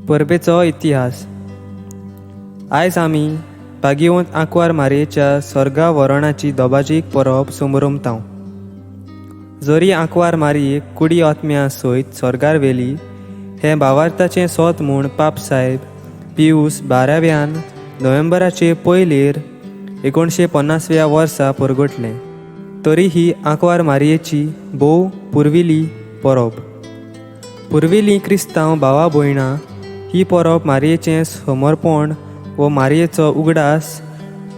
परबेचो इतिहास. आयज आमी भाग्यवंत आंकवार मारयेच्या स्वर्गा वरणाची दोबाजीक परब समरमतांव. जरी आंकवार मारयेक कुडी आत्म्या सयत स्वर्गार व्हेली हें भावार्थाचें सोत म्हूण पाप साहेब पियूस बाराव्यान नोव्हेंबराचे पयलेर 1950व्या वर्सा परगटलें, तरी ही आंकवार मारयेची भोव पुर्विल्ली परब. पुर्विल्लीं क्रिस्तांव भावा भयणां ही परब मारयेचें समर्पण वो मारयेचो उगडास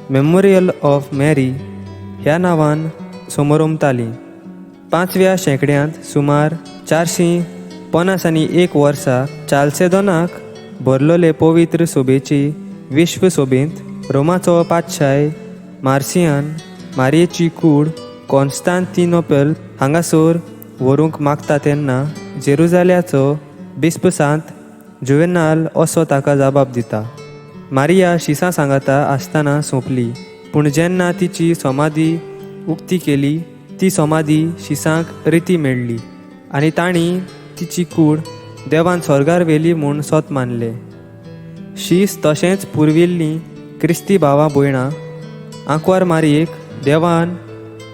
मेमोरियल ऑफ मॅरी ह्या नांवान समरमतालीं. 5व्या शेंकड्यांत सुमार 451 वर्सा चाल्सेदोनाक भरलोले पवित्र सोबेची विश्व सोबेंत रोमाचो पातशाय मार्सियान मारयेची कूड कॉन्स्तांतिनोपल हांगासर व्हरूंक मागता तेन्ना जेरुजाल्याचो बिस्प सांत जुवेनाल असो ताका जबाब दिता. मारिया शिसां सांगाता आसतना सोंपली, पूण जेन्ना तिची समाधी उक्ती केली ती समाधी शिसांक रिती मेळ्ळी आनी तांणी तिची कूड देवान स्वर्गार व्हेली म्हूण सोत मानलें. शीस तशेंच पुर्विल्लीं क्रिस्ती भावा भयणां आंकवार मारयेक देवान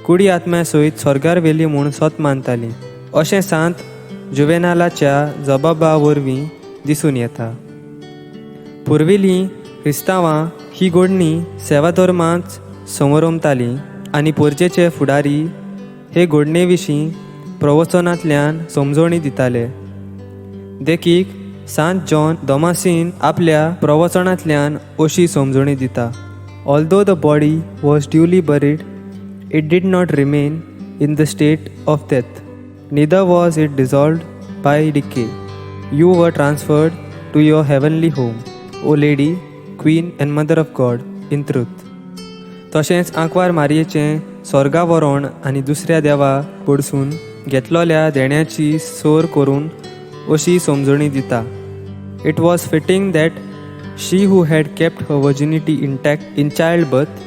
कुडी आत्म्या सयत स्वर्गार व्हेली म्हूण सोत मानतालीं अशें सांत जुवेनालाच्या जबाबा वरवीं दिसून येता. पुर्विल्लीं क्रिस्तांवां ही घोडणी सेवाधर्मांत समरमतालीं आनी पोरजेचे फुडारी हे घोडणे विशीं प्रवचनांतल्यान समजवणी दिताले. देखीक सांत जॉन दमासीन आपल्या प्रवचनांतल्यान अशी समजवणी दिता, although the body was duly buried it did not remain in the state of death, neither was it dissolved by decay. You were transferred to your heavenly home, O lady, queen and mother of God, in truth. तशेंच आंकवार मारयेचें स्वर्गा वरण आनी दुसऱ्या देवा कडसून घेतलोल्या देण्याची सोर करून अशी समजणी दिता, it was fitting that she who had kept her virginity intact in childbirth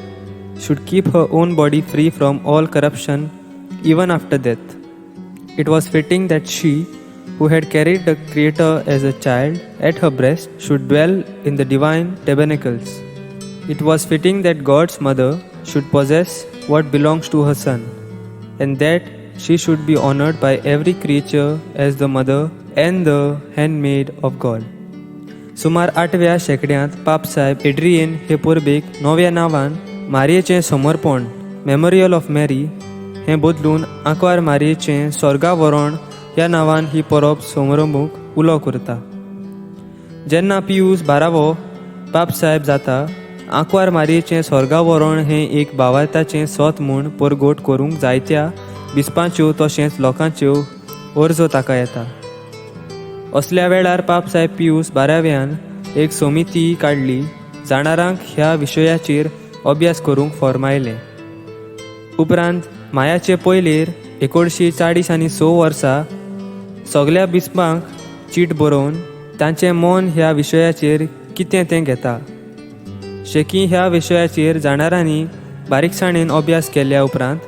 should keep her own body free from all corruption even after death. It was fitting that she, who had carried the Creator as a child at her breast, should dwell in the divine tabernacles. It was fitting that God's mother should possess what belongs to her son, and that she should be honored by every creature as the mother and the handmaid of God. सुमार 8व्या शेंकड्यांत पापसाहेब Adrian हे परबेक नव्या नांवान मारयेचें समर्पण memorial of Mary हें बदलून आंकवार मारयेचें स्वर्गा वरण ह्या नांवान ही परब समारंभूंक उलो करता. जेन्ना पियूस बारावो पापसाहेब जाता, आंकवार मारयेचें स्वर्गा वरण हें एक भावार्थाचें सोत म्हूण परगट करूंक जायत्या बिस्पांच्यो तशेंच लोकांच्यो अर्जो ताका येता. असल्या वेळार पापसाहेब पियूस बाराव्यान एक समिती काडली जाणारांक ह्या विशयाचेर अभ्यास करूंक फॉर्मायलें. उपरांत मायाचे पयलेर 1946 वर्सा सगल्या बिस्पांक चीट बरोवन तांचें मन ह्या विशयाचेर कितें तें घेता. शेकी ह्या विशयाचेर जाणारांनी बारीकसाणेन अभ्यास केल्या उपरांत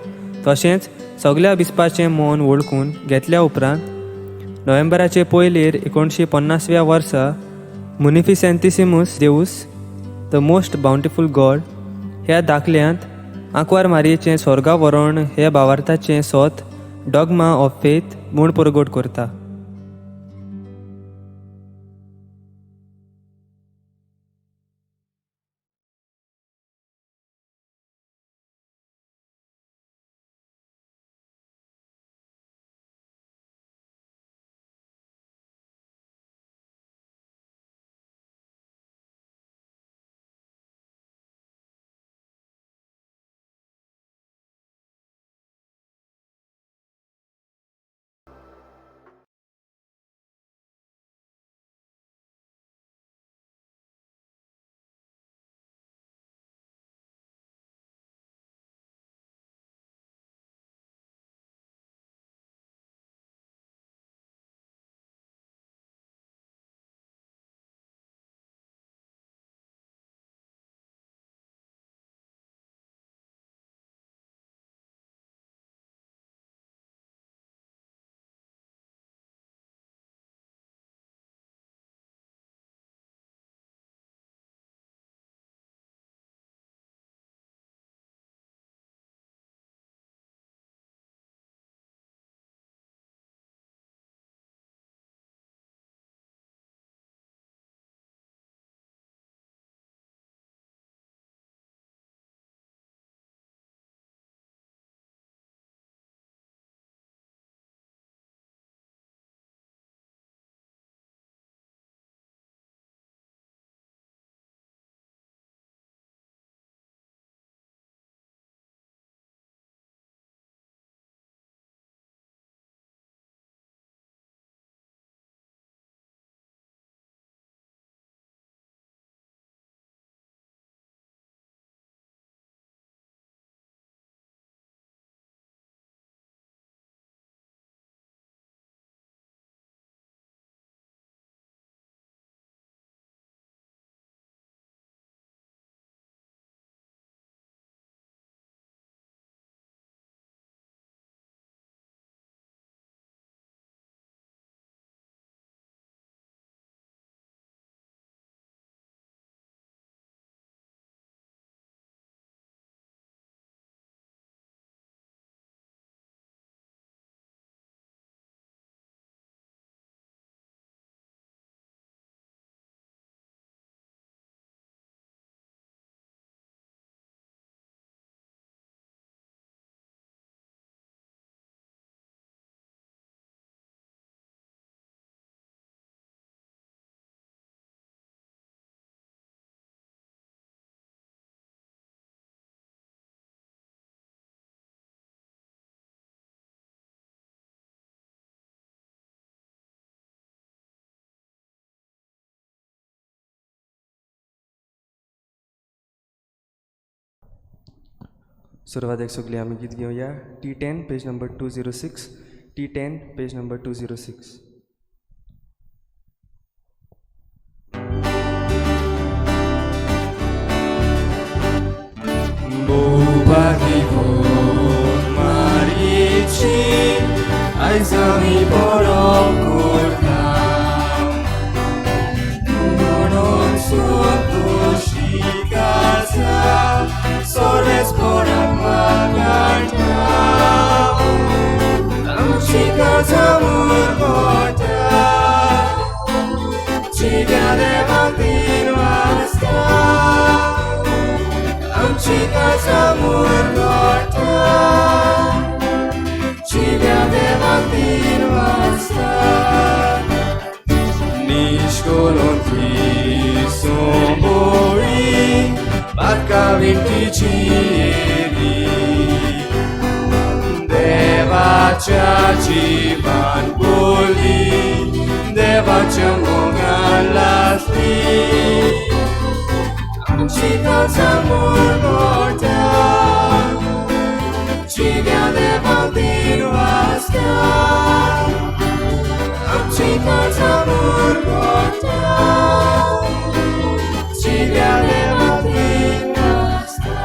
तशेंच सगल्या बिस्पाचें मन वळखून घेतल्या उपरांत नोव्हेंबराचे पयलेर 1950व्या वर्सा Munificentissimus Deus the most bountiful God ह्या दाखल्यांत आंकवार मारयेचें स्वर्गा वरण हे भावार्थाचें सोत डॉगमा ऑफ फेथ म्हूण परगट करता. सुरवातेक सगळीं आमी गीत घेवया. T 10 page number 206. T 10 page number 206. मारयेची आयज आमी परब करता म्हणून संतोशी आसा सोरेसपणाक मागायता आमची काळजां मुरगोटा जिव्या देवाक तीन वाजता आमची काळजां मुरगोटा जिव्या देवाक तीन वाजता निष्कलंकी सोंबोळी बातका विणतीची येली देवाच्या जिवान बोली देवाच्या मोगान लासली आमची काळजां मुरगोटा जिव्या देवाक तीन वाजता आमची काळजां मुरगोटा जिव्या देवाक तीन वाजता.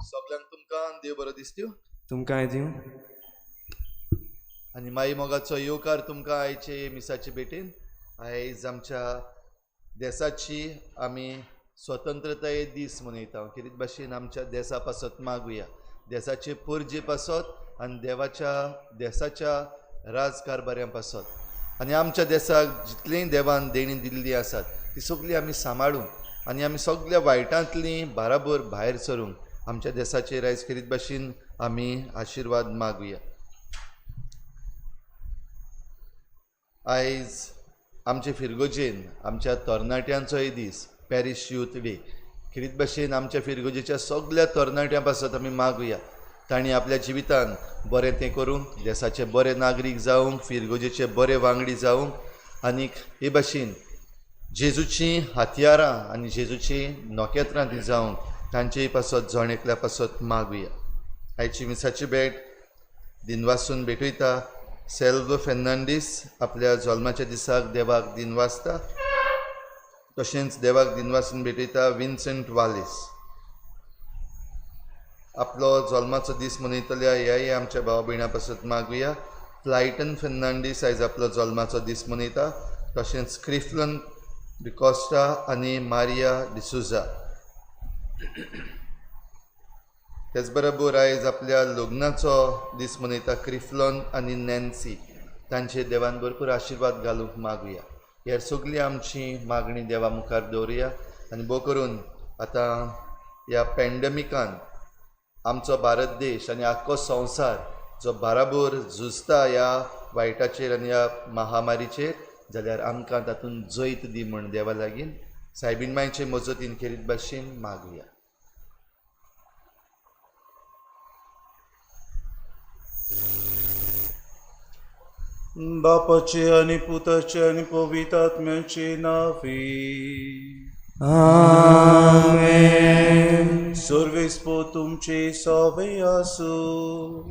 सगल्यांक तुमकां देव बरो दिसत्यो. तुमकांय दिवं. आनी माई मोगाचो येवकार तुमकां आयचे मिसाचे भेटेन. आयज आमच्या देसाची आमी स्वतंत्रताये दीस मनयता. खेरीत भाशेन आमच्या देसा पासत मागुया, देसाचे पोरजे पासत आनी देवाच्या देसाच्या राजकारभाऱ्यां पासत. आनी आमच्या देसाक जितलीं देवान देणी दिल्लीं आसात ती सगळीं आमी सांबाळून आनी आमी सगल्या वायटांतलीं बाराबर भायर सरूंक आमच्या देसाचेर आयज खेरीत भाशेन आमी आशिर्वाद मागुया. आयज आमचे फिरगोजेन आमच्या तरणाट्यांचोय दीस, पॅरीश यूथ डे. खेरीत भाशेन आमच्या फिरगोजेच्या सगल्या तरणाट्यां पासत आमी मागुया, तांणी आपल्या जिवितान बरें तें करूंक, देसाचे बरे नागरीक जावंक, फिरगोजेचे बरे वांगडी जावंक आनीक हे भाशेन जेजूचीं हत्यारां आनी जेजूचीं नखेत्रां ती जावंक तांचेय पासत जण एकल्या पासत मागुया. आयची मिसाची भेट दिनवासून भेटयता सेल्व फेर्नांडीस आपल्या जल्माच्या दिसाक देवाक दिनवासता. तशेंच देवाक दिनवासून भेटयता विन्संट वालीस. आपलो जल्माचो दीस मनयतल्या ह्याय आमच्या भाव भयणां पासत मागुया. फ्लायटन फेर्नांडीस आयज आपलो जल्माचो दीस मनयता. तशेंच क्रिफ्लन डिकॉस्टा आनी मारिया डिसुजा. तेच बरोबर आयज आपल्या लग्नाचो दीस मनयता क्रिफ्लॉन आनी नॅन्सी. तांचे देवान भरपूर आशिर्वाद घालूंक मागुया. ह्या सगळी आमची मागणी देवा मुखार दवरुया. आनी भोव करून आतां ह्या पॅन्डमिकान आमचो भारत देश आनी आख्खो संवसार जो बाराबोर झुजता ह्या वायटाचेर आनी ह्या महामारीचेर, जाल्यार आमकां तातूंत जैत दी म्हण देवा लागीं सायबीण मायचे मजतीन खेरीत भाशेन मागुया. बापाचे आनी पुताचे आनी पवित्र आत्म्याचे नांवे. आमेन. सर्वेस्पो तुमचे सवे आसूं.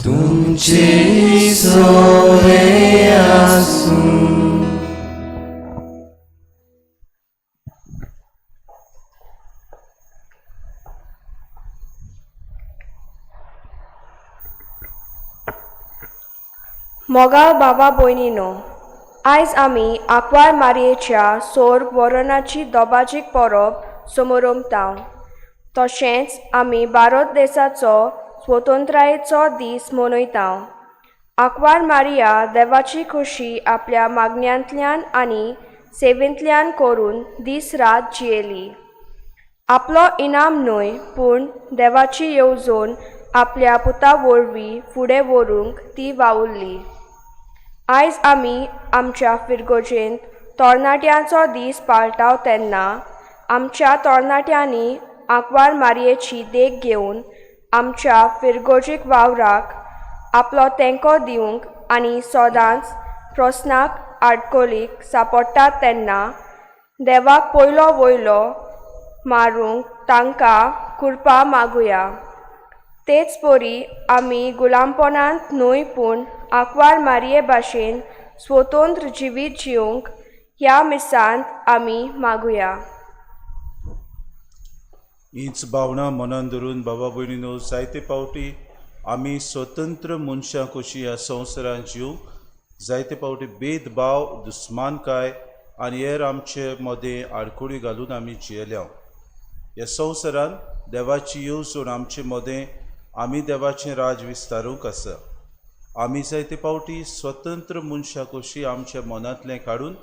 तुमचे सोवे आसूं. मोगाळ बाबा भयणीनो, आयज आमी आंकवार मारयेच्या सोर वरणाची दोबाजीक परब समोरमता. तशेंच आमी भारत देसाचो स्वतंत्रायेचो दीस मनयता. आंकवार मारिया देवाची खोशी आपल्या मागण्यांतल्यान आनी सेवेंतल्यान करून दीस रात जियेली. आपलो इनाम न्हय पूण देवाची येवजण आपल्या पुता वरवीं फुडें व्हरूंक ती वावुरली. आयज आमी आमच्या फिरगोजेंत तरणाट्यांचो दीस पाळटाव तेन्ना आमच्या तरणाट्यांनी आंकवार मारयेची देख घेवन आमच्या फिरगोजीक वावराक आपलो तेंको दिवंक आनी सदांच प्रस्नाक आडकोलीक सांपडटा तेन्ना देवाक पयलो वयलो मारूंक तांकां कृपा मागुया. तेच परी आमी गुलामपणांत न्हय पूण आंकवार मारये भाशेन स्वतंत्र जिवीत जिवंक ह्या मिसांत आमी मागुया. हीच भावना मनान धरून बाबा भयणीनो, जायते फावटी आमी स्वतंत्र मनशां कशी ह्या संवसारांत जिवंक जायते फावटी भेदभाव, दुस्मानकाय आनी हेर आमचे मदें आडखळी घालून आमी जियेल्या. ह्या संवसारांत देवाची येवजण आमचे मदें आमी देवाचें राज विस्तारूंक आसा. आमी जायते फावटी स्वतंत्र मनशां कशी आमच्या मनांतलें काडून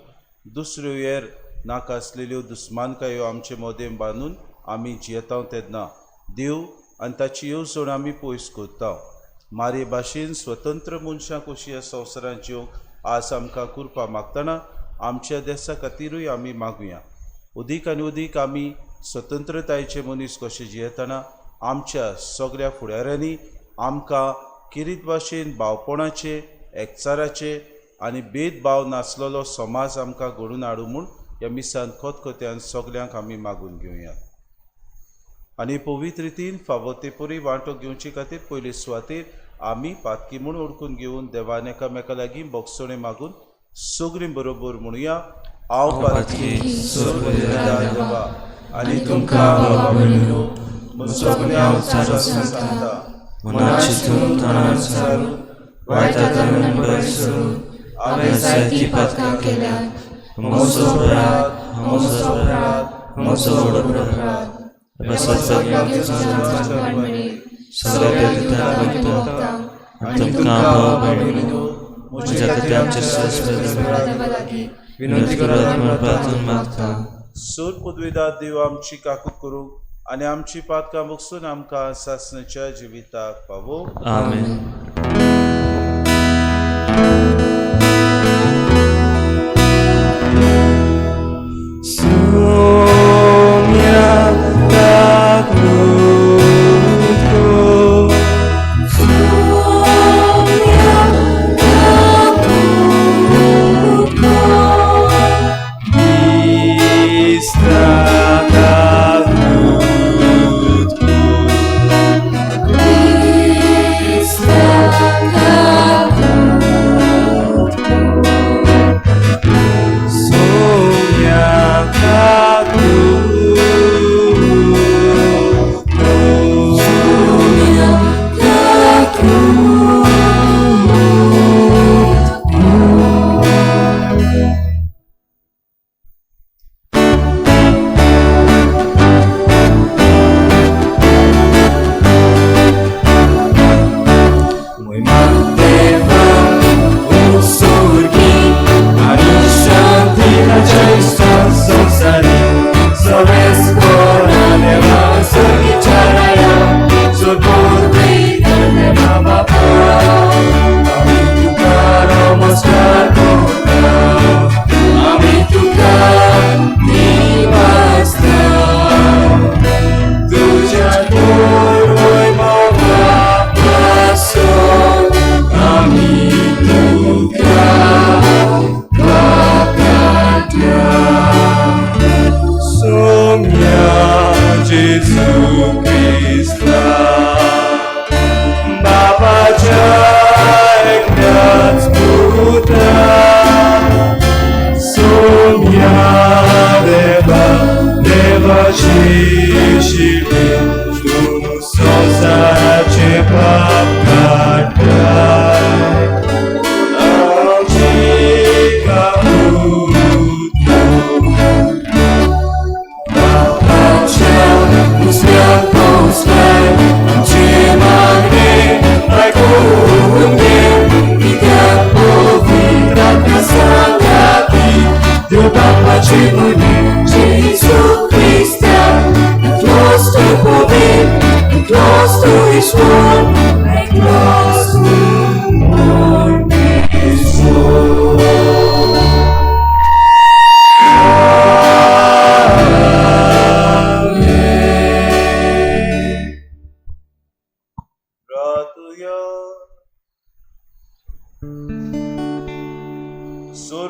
दुसऱ्यो हेर नाका आसलेल्यो दुस्मानकायो आमचे मदें बांदून आमी जियेता तेन्ना देव आनी ताची येवजण आमी पयस करता. मारये भाशेन स्वतंत्र मनशां कशी ह्या संवसारांत जिवंक आज आमकां कृपा मागतना आमच्या देसा खातीरूय आमी मागुया. अदीक आनी अदीक आमी स्वतंत्रतायेचे मनीस कशे जियेतना आमच्या सगळ्या फुडाऱ्यांनी आमकां किरीत भाशेन भावपणाचे, एकचाराचे आनी भेदभाव नासलेलो समाज आमकां घडून हाडूं म्हूण ह्या मिसान खतखत्यान सगल्यांक आमी मागून घेवया. आनी पवित्र रितीन फावो ते परी वांटो घेवचे खातीर पयले सुवातेर आमी पातकी म्हूण वळखून घेवन देवान एकामेका लागीं बोगसणे मागून सगळीं बरोबर म्हणुया, हांव पातकी देवा आनी तुमकां बाबा भयणीनो सगळ्या सांगता, हांवें जायतीं पातकां केल्यांत, म्हजो अपराध, म्हजो अपराध, म्हजो व्हड अपराध. सगळ्या आनी तुमकां भाव भयणीनो म्हज्या खातीर आमच्या विनंती करात म्हूण प्रार्थना मागता. सूर पदवीदार देव आमची काकूत करूंक आनी आमची पातकां बगसून आमकां सासणाच्या जिविताक पावो. आमेन.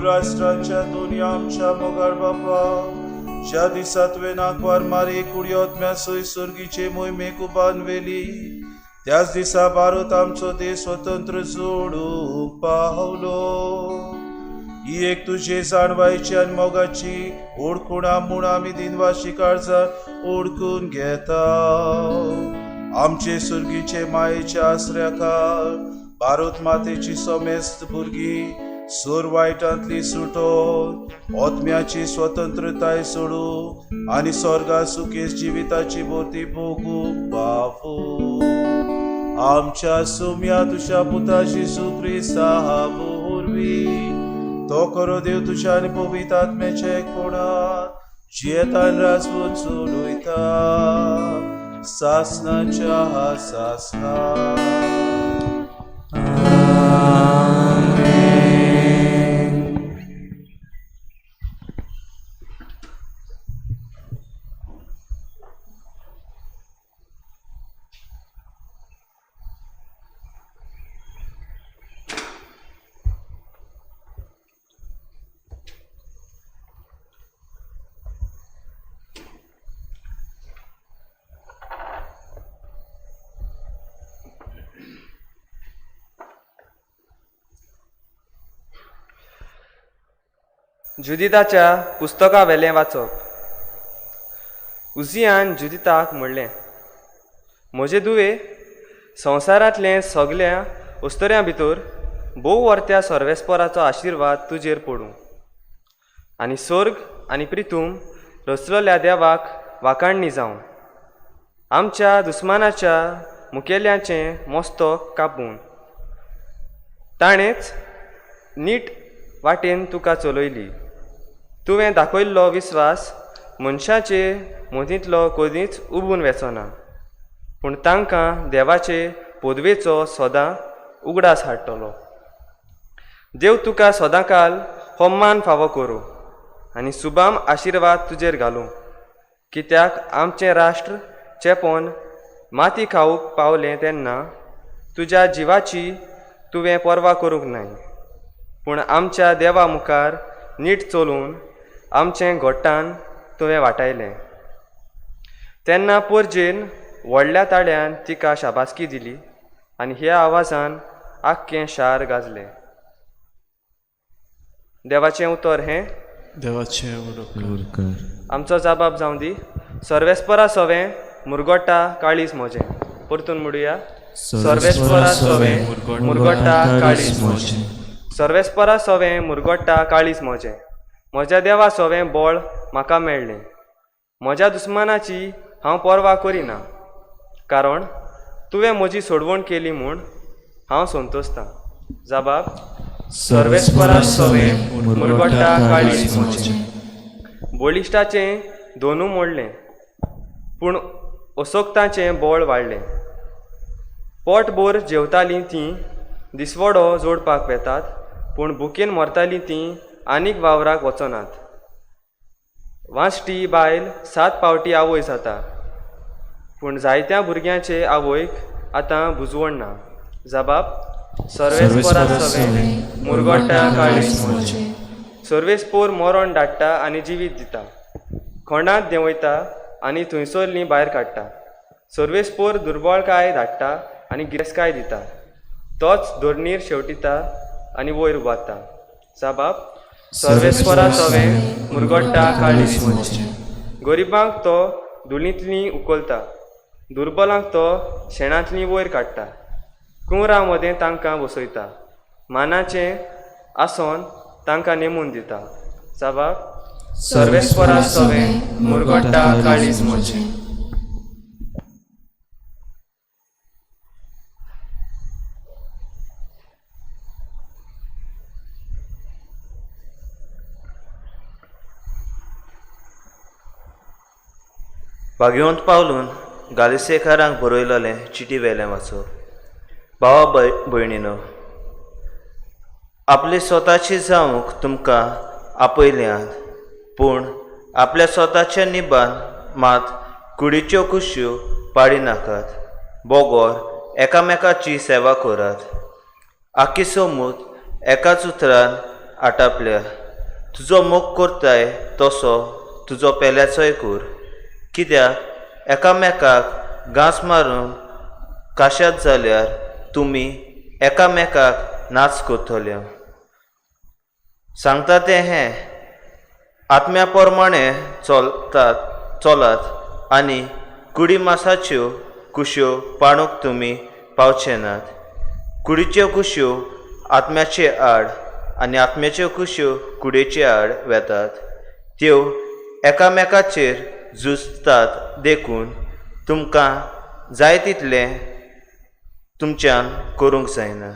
राष्ट्राच्या दोन्ही आमच्या मोगाळ बापा ज्या दिसा तुवें आंकवार मारी कुडी ओतम्या सोय सुर्गीचे मोहिमेक उबान व्हेली त्याच दिसा भारत आमचो देश स्वतंत्र जोडूंक पावलो. ही एक तुजे जाणवायची आनी मोगाची ओळखुणा म्हूण आमी दिनवाशी काळजान ओळखून घेता. आमचे सुर्गीचे मायेच्या आसऱ्याखाल भारत मातेची समेस्त भुरगीं सोर वायटांतली सुटोन ओतम्याची स्वतंत्रताय सोडू आनी स्वर्गा सुखेस जिविताची भोवती भोगू बाबू. आमच्या सुम्या तुज्या पुता जेजू क्रिस्ता वरवीं तो खरो देव तुज्या आनी पवित्र आत्म्याच्या एकपणान जियेतान राजवट चलयता सासनाच्या सासना. जुदिताच्या पुस्तकावेलें वाचप. उजियान जुदिताक म्हणलें, म्हजे दुवे, संवसारांतलें सगल्या उस्तऱ्यां भितर भोव वर्त्या सर्वेस्पराचो आशिर्वाद तुजेर पडूं आनी स्वर्ग आनी प्रितूम रचलोल्या देवाक वाखाणणी जावं. आमच्या दुस्मानाच्या मुखेल्यांचें मस्तक कापून ताणेंच नीट वाटेन तुका चलयली. तुवें दाखयल्लो विस्वास मनशाचे मदींतलो कदींच उबून वचना, पूण तांकां देवाचे पदवेचो सदां उगडास हाडटलो. देव तुका सदांकाल हो मान फावो करूं आनी सुबाम आशिर्वाद तुजेर घालूं, कित्याक आमचें राष्ट्र चेपोन माती खावूंक पावलें तेन्ना तुज्या जिवाची तुवें पर्वा करूंक नाय, पूण आमच्या देवा मुखार नीट चलून आमचें घोट्टान तुवें वाटायलें. तेन्ना पोरजेन व्हडल्या ताळ्यान तिका शाबासकी दिली आनी ह्या आवाजान आख्खें शार गाजलें. देवाचें उतर हें देवाचें उपकार. आमचो जबाब जावं दी. सर्वेस्परा सवें मुरगोटा काळीज म्हजें. परतून म्हणुया, सर्वेस्परा सवें मुरगोटा काळीज म्हजें. सर्वेस्परा सवें मुरगोटा काळीज म्हजें. म्हज्या देवा सवें बळ म्हाका मेळ्ळें. म्हज्या दुस्मानाची हांव पर्वा करिना, कारण तुवें म्हजी सोडवण केली म्हूण हांव संतोशतां. जबाब, सर्वेस्परा सवें मुरगोटा काळीज म्हजें. बळिश्टाचें दोनू मोडलें, पूण असोक्ताचें बळ वाडलें. पोटभर जेवतालीं तीं दिसवडो जोडपाक वेतात, पूण भुकेन मरतालीं तीं आनीक वावराक वचनात. वांश्टी बायल 7 फावटी आवय जाता, पूण जायत्या भुरग्यांचे आवयक आतां बुजवण ना. जबाब, सर्वेस्परा सवें मुरगोटा काळीज म्हजें. सर्वेस्पोर मरण धाडटा आनी जिवीत दिता, खोंडांत देंवयता आनी थंयसरलीं भायर काडटा. सर्वेस्पोर दुर्बळकाय धाडटा आनी गिरेस्तकाय दिता, तोच धरणीर शेवटिता आनी वयर उबारता. जबाब, सर्वेस्परा सवें मुरगोटा काळीज म्हजें. गरिबांक तो धुळींतलीं उखलता, दुर्बलांक तो शेणांतलीं वयर काडटा, कुंवरां मदें तांकां बसयता, मानाचें आसोन तांकां नेमून दिता. जबाब, सर्वेस्परा सवें मुरगोटा काळीज म्हजें. भाग्यवंत पावलून गालिसेकारांक बरयलेलें चिटी वेलें वाचप. भावा भयणीनो, आपली स्वताची जावंक तुमकां आपयल्यात, पूण आपल्या स्वताच्या निबान मात कुडीच्यो खुश्यो पाडिनाकात, बोगोर एकामेकाची सेवा करात. आखी सोमूत एकाच उतरान आटापल्या, तुजो मोग करताय तसो तुजो पेल्याचोय कोर. कित्याक एकामेकाक घांस मारून काशात जाल्यार तुमी एकामेकाक नाच करतले. सांगता तें हें, आत्म्या प्रमाणे चलात आनी कुडी मासाच्यो कुश्यो पाणूंक तुमी पावचे नात. कुडीच्यो कुश्यो आत्म्याचे आड आनी आत्म्याच्यो कुश्यो कुडीचे आड वेतात, त्यो एकामेकाचेर झुजतात. देखून तुमकां जाय तितलें तुमच्यान करूंक जायना.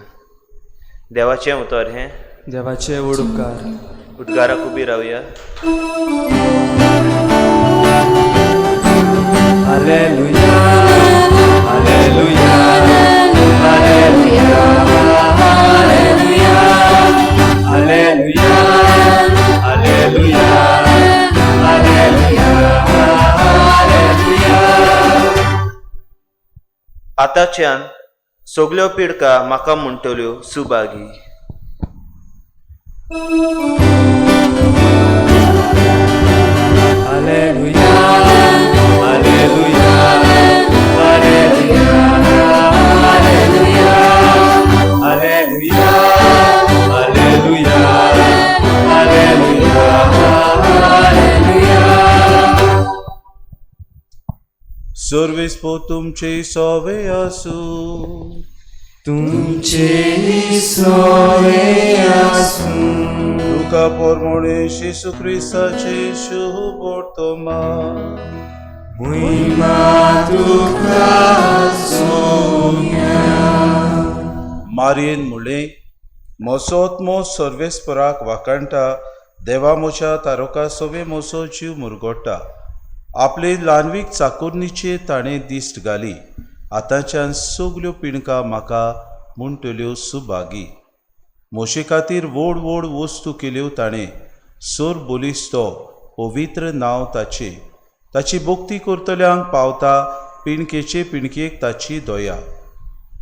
देवाचें उतर हें. देवाचे व्हड उपकार. उद्गाराक उबी रावया. Hallelujah, hallelujah, hallelujah, hallelujah, hallelujah, hallelujah, hallelujah. आतांच्यान सगल्यो पिडका म्हाका म्हणटल्यो सुभागी. Hallelujah, hallelujah, hallelujah, hallelujah, hallelujah, hallelujah, hallelujah. सर्वेस्पो तुमचे सोवे आसूं. तुमचे सोवे आसूं. लुका पोरमोणे जेजू क्रिस्ताचे शुभ वर्तमान. महिमा तुका सोम्या. मारयेन म्हणलें, म्हजो आत्मो सर्वेस्पराक वाखाणटा, देवा म्हज्या तारोका सवे म्हजो जीव मुरगोटा. आपले ल्हानवीक चाकुरणीचेर ताणें दिश्ट घाली. आतांच्यान सगल्यो पिणकां म्हाका म्हणटल्यो सुभागी. म्हजे खातीर व्हड व्हड वस्तू केल्यो ताणें, सर बलिस्तो पवित्र नांव ताचें. ताची भक्ती करतल्यांक पावता पिणकेचे पिणकेक ताची दया.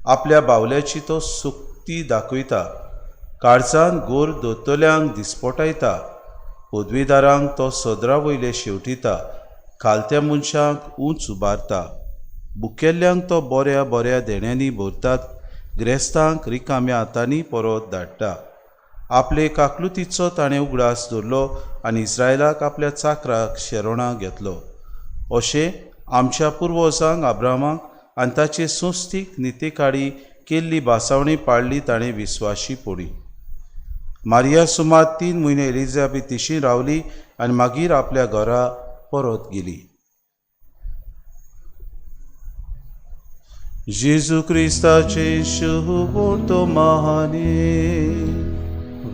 आपल्या बावल्याची तो सक्ती दाखयता, काळजान गोर दोतल्यांक दिसपोटायता. पदवीदारांक तो सदरा वयले शेवटिता, खालत्या मनशांक उंच उबारता. बुकेल्ल्यांक तो बऱ्या बऱ्या देण्यांनी भरतात, ग्रेस्तांक रिकाम्या हातांनी परत धाडटा. आपले काकलुतीचो ताणें उगडास दवरलो आनी इस्रायलाक आपल्या चाकराक शेरोणां घेतलो. अशें आमच्या पुर्वजांक अब्रामाक आनी ताचे संस्थीक नितेकाडी केल्ली भासावणी पाळ्ळी ताणें विस्वाशी पडी. मारिया सुमार 3 म्हयने एलिजाबेथीशी रावली आनी मागीर आपल्या घरा परत गेली. जेजू क्रिस्ताचे शुभ वर्तमाने.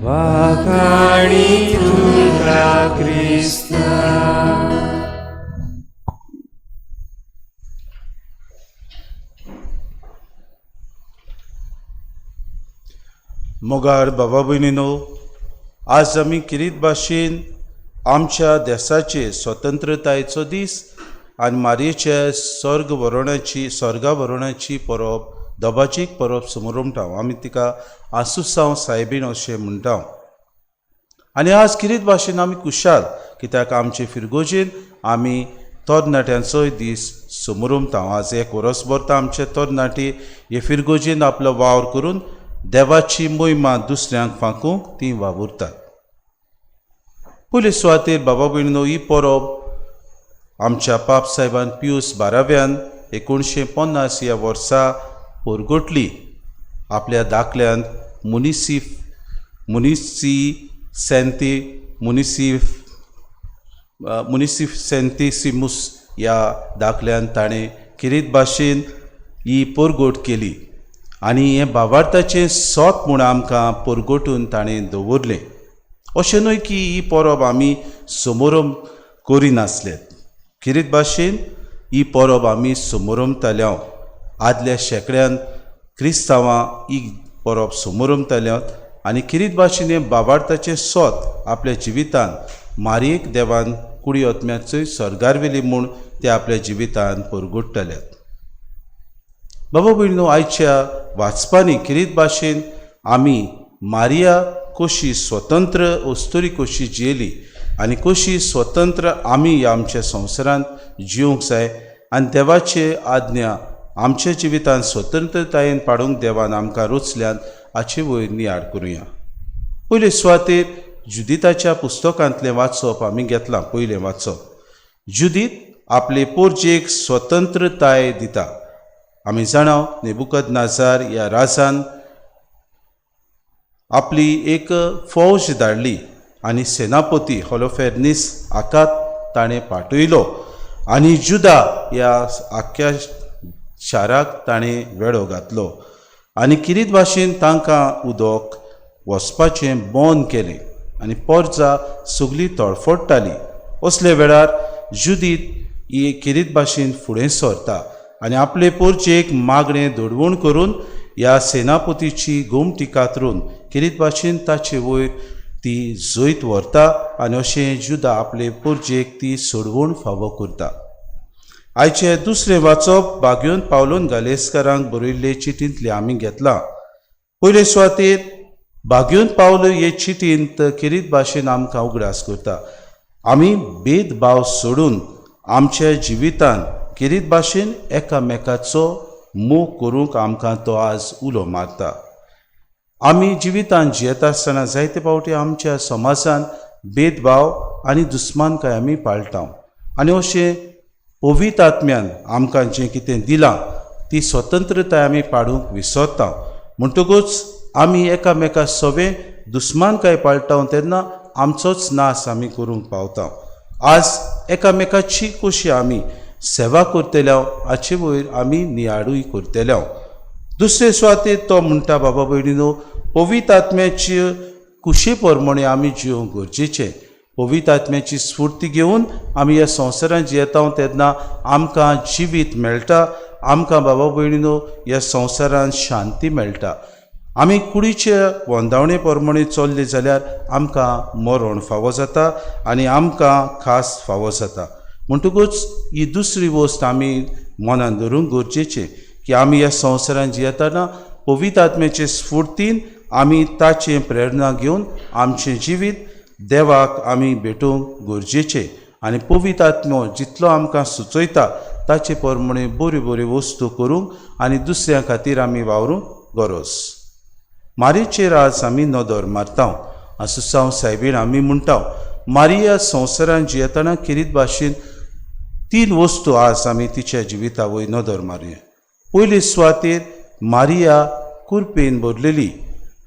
वाखाणी तुका क्रिस्ता. मोगाळ बाबा भयणीनो, आज आमी किरीत भाशेन आमच्या देसाचे स्वतंत्रतायेचो दीस आनी मारयेच्या स्वर्गा वरणाची परब, दबाजीक परब समोर म्हणटा. आमी तिका आसुसांव सायबीण अशें म्हणटा. आनी आज किरीत भाशेन आमी खुशाल कित्याक आमचे फिरगोजेन आमी तरणाट्यांचोय दीस समोर म्हणटा. आज एक वरसभर तर आमचे तरणाटे हे फिरगोजेन आपलो वावर करून देवाची मोहिमा दुसऱ्यांक फांकूंक ती वावुरतात. पयले सुवातेर बाबा भयणीनो, ही परब आमच्या पाप साहेबान पियूस बाराव्यान 1950 ह्या वर्सा परगटली. आपल्या दाखल्यांत मुनिसिफ सेंतीसिमूस ह्या दाखल्यान ताणें किरीत भाशेन ही परगट केली आनी हें भावार्थाचें सोत म्हूण आमकां परगटून ताणें दवरलें. अशें न्हय की ही परब आमी समोरम करिनासले. किरीत भाशेन ही परब आमी समोरमताल्या. आदल्या शेंकड्यान क्रिस्तांवां ही परब समोरमताल्या आनी किरीत भाशेन हें भावार्थाचें सोत आपल्या जिवितान मारयेक देवान कुडी आत्म्याचोय सर्गार व्हेली म्हूण ते आपल्या जिवितान परगटतल्यात. बाबा भयणीनो, आयच्या वाचपांनी किरीत भाशेन आमी मारिया कशी स्वतंत्र अस्तुरी कशी जियेली, आनी कशी स्वतंत्र आमी ह्या आमच्या संवसारांत जिवंक जाय आनी देवाचे आज्ञा आमच्या जिवितांत स्वतंत्रतायेन पाडूंक देवान आमकां रोचल्यान हाचे वयर नियाळ करुया. पयले सुवातेर जुदिताच्या पुस्तकांतलें वाचप आमी घेतलां. पयलें वाचप, जुदीत आपले पोरजेक स्वतंत्रताय दिता. आमी जाणा नेबुकदनाजार ह्या राजान आपली एक फौज धाडली आनी सेनापती होलोफेर्नीस हाका ताणें पाठयलो आनी जुदा ह्या आख्ख्या शाराक ताणें वेडो घातलो आनी किरीत भाशेन तांकां उदक वचपाचें बंद केलें आनी पोरजा सगळी तळफडटाली. असले वेळार जुदीत ही किरीत भाशेन फुडें सरता आनी आपले पोरजेक मागणें दडवण करून ह्या सेनापतीची गोमटी कातरून किरीत भाशेन ताचे वयर ती जैत व्हरता आनी अशें जुदा आपले पोरजेक ती सोडवण फावो करता. आयचें दुसरें वाचप बागयोन पावलोन गालेस्कारांक बरयल्ले चिटींतलें आमी घेतलां. पयले सुवातेर बागयोन पावलो हे चिटींत किरीत भाशेन आमकां उगडास करता आमी भेदभाव सोडून आमच्या जिवितान किरीत भाशेन एकामेकाचो मोग करूंक आमकां तो आज उलो मारता. आमी जिवितान जियेता आसतना जायते फावटी आमच्या समाजान भेदभाव आनी दुस्मानकाय आमी पाळटा आनी अशें पवित्र आत्म्यान आमकां जें कितें दिलां ती स्वतंत्रताय आमी पाडूंक विसरता. म्हणटकूच आमी एकामेका सवे दुस्मानकाय पाळटा तेन्ना आमचोच नाश आमी करूंक पावता. आज एकामेकाची कशी आमी सेवा करतले हाचे वयर आमी नियाळूय करतले. दुसरे सुवातेर तो म्हणटा, बाबा भयणीनो, पवित्र आत्म्याची कुशे प्रमाणे आमी जिवंक गरजेचें. पवित्र आत्म्याची स्फूर्ती घेवन आमी ह्या संवसारांत जियेता तेन्ना आमकां जिवीत मेळटा, आमकां बाबा भयणीनो ह्या संवसारांत शांती मेळटा. आमी कुडीचे वंदावणे प्रमाणे चल्ले जाल्यार आमकां मरण फावो जाता आनी आमकां खास फावो जाता. म्हणटकूच ही दुसरी वस्त आमी मनान धरूंक गरजेचें की आमी ह्या संवसारांत जियेतना पवित्र आत्म्याचे स्फुर्तीन आमी ताचें प्रेरणा घेवन आमचें जिवीत देवाक आमी भेटोवंक गरजेचें आनी पवित्र आत्मो जितलो आमकां सुचयता ताचे प्रमाणे बऱ्यो बऱ्यो वस्तू करूंक आनी दुसऱ्यां खातीर आमी वावरूंक गरज. मारीचेर आज आमी नदर मारता. आसुसांव सायबीण आमी म्हणटा मारिया संवसारांत जियेतना किरीत भाशेन तीन वस्तू आज आमी तिच्या जिविता वयर नदर मारुया. पयले सुवातेर मारिया कुरपेन भरलेली.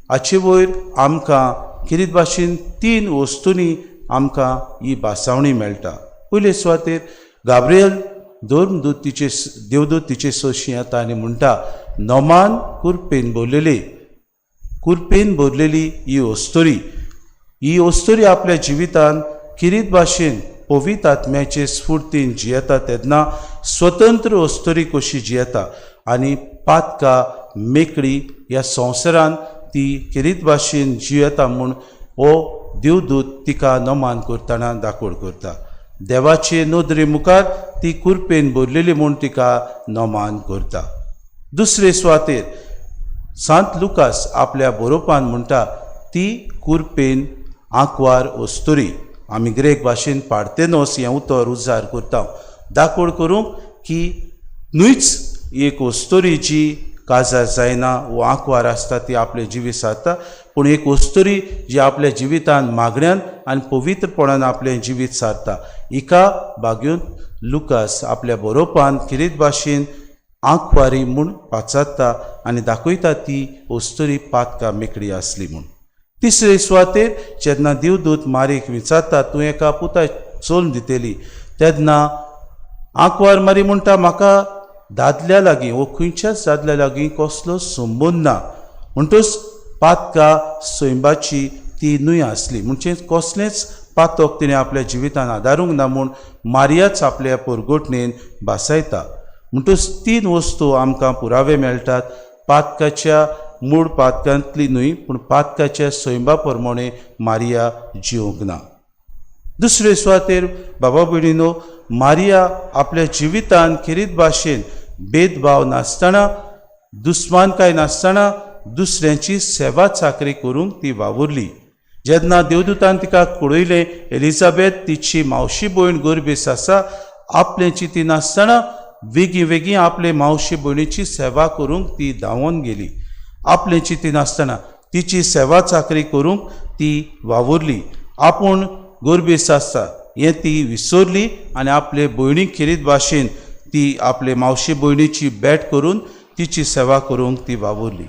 हाचे वयर आमकां किरीत भाशेन तीन वस्तूंनी आमकां ही भासावणी मेळटा. पयले सुवातेर गाब्रियल धर्मदूत तिचे देवदूत तिचे सोशी येता आनी म्हणटा, नमान कुरपेन भरलेली, कुरपेन भरलेली ही अस्तुरी. ही अस्तुरी आपल्या जिवितान किरीत भाशेन पवित्र आत्म्याचे स्फुर्तीन जियेता तेन्ना स्वतंत्र अस्तुरी कशी जियेता आनी पातका मेकळी ह्या संवसारान ती किरीत भाशेन जियेता म्हूण हो देवदूत तिका नमान करतना दाखोड करता. देवाचे नदरे मुखार ती कुरपेन भरलेली म्हूण तिका नमान करता. दुसरे सुवातेर सांत लुकास आपल्या बरोवपान म्हणटा ती कुरपेन आंकवार अस्तुरी. आमी ग्रेक भाशेन पार्तेनोस हें उतर उजार करता दाखोड करूंक की न्हूच एक अस्तुरी जी काजार जायना वो आंकवार आसता ती आपलें जिवीत सारता, पूण एक अस्तुरी जी आपल्या जिवितान मागण्यान आनी पवित्रपणान आपलें जिवीत सारता. हिका बागेवन लुकास आपल्या बरोवपान किरीत भाशेन आंकवारी म्हूण पाचारता आनी दाखयता ती अस्तुरी पातका मेकळी आसली म्हूण. तिसरे सुवातेर जेन्ना देवदूत मारीक विचारता तूं एका पुता चोल दितली तेन्ना आंकवार मारी म्हणटा म्हाका दादल्या लागीं वो खंयच्याच दादल्या लागीं कसलो संबंद ना. म्हणटूच पातका सैंबाची ती न्हय आसली, म्हणजे कसलेंच पातक तिणें आपल्या जिवितान आदारूंक ना म्हूण मारियाच आपल्या पोरगोटणेन भासायता. म्हणटूच तीन वस्तू आमकां पुरावे मेळटात पातकाच्या मूळ पातकांतली न्हय पूण पातकाच्या सैंबा प्रमाणे मारिया जिवंक ना. दुसरे सुवातेर बाबा भयणीनो मारिया आपल्या जिवितान खेरीत भाशेन भेदभाव नासतना दुस्मानकाय नासतना दुसऱ्यांची सेवा चाकरी करूंक ती वावुरली. जेन्ना देवदूतान तिका कळयलें एलिझाबेथ तिची मावशी भयण गर्भेस आसा, आपलें चिंती नासतना वेगीं वेगीं आपले मावशी भयणीची सेवा करूंक ती धांवोन गेली. आपलें चिंती नासतना तिची सेवा चाकरी करूंक ती वावुरली. आपूण गर्भेस आसता हें ती विसरली आनी आपले भयणीक खेरीत भाशेन ती आपले मावशी भयणीची भेट करून तिची सेवा करूंक ती वावुरली.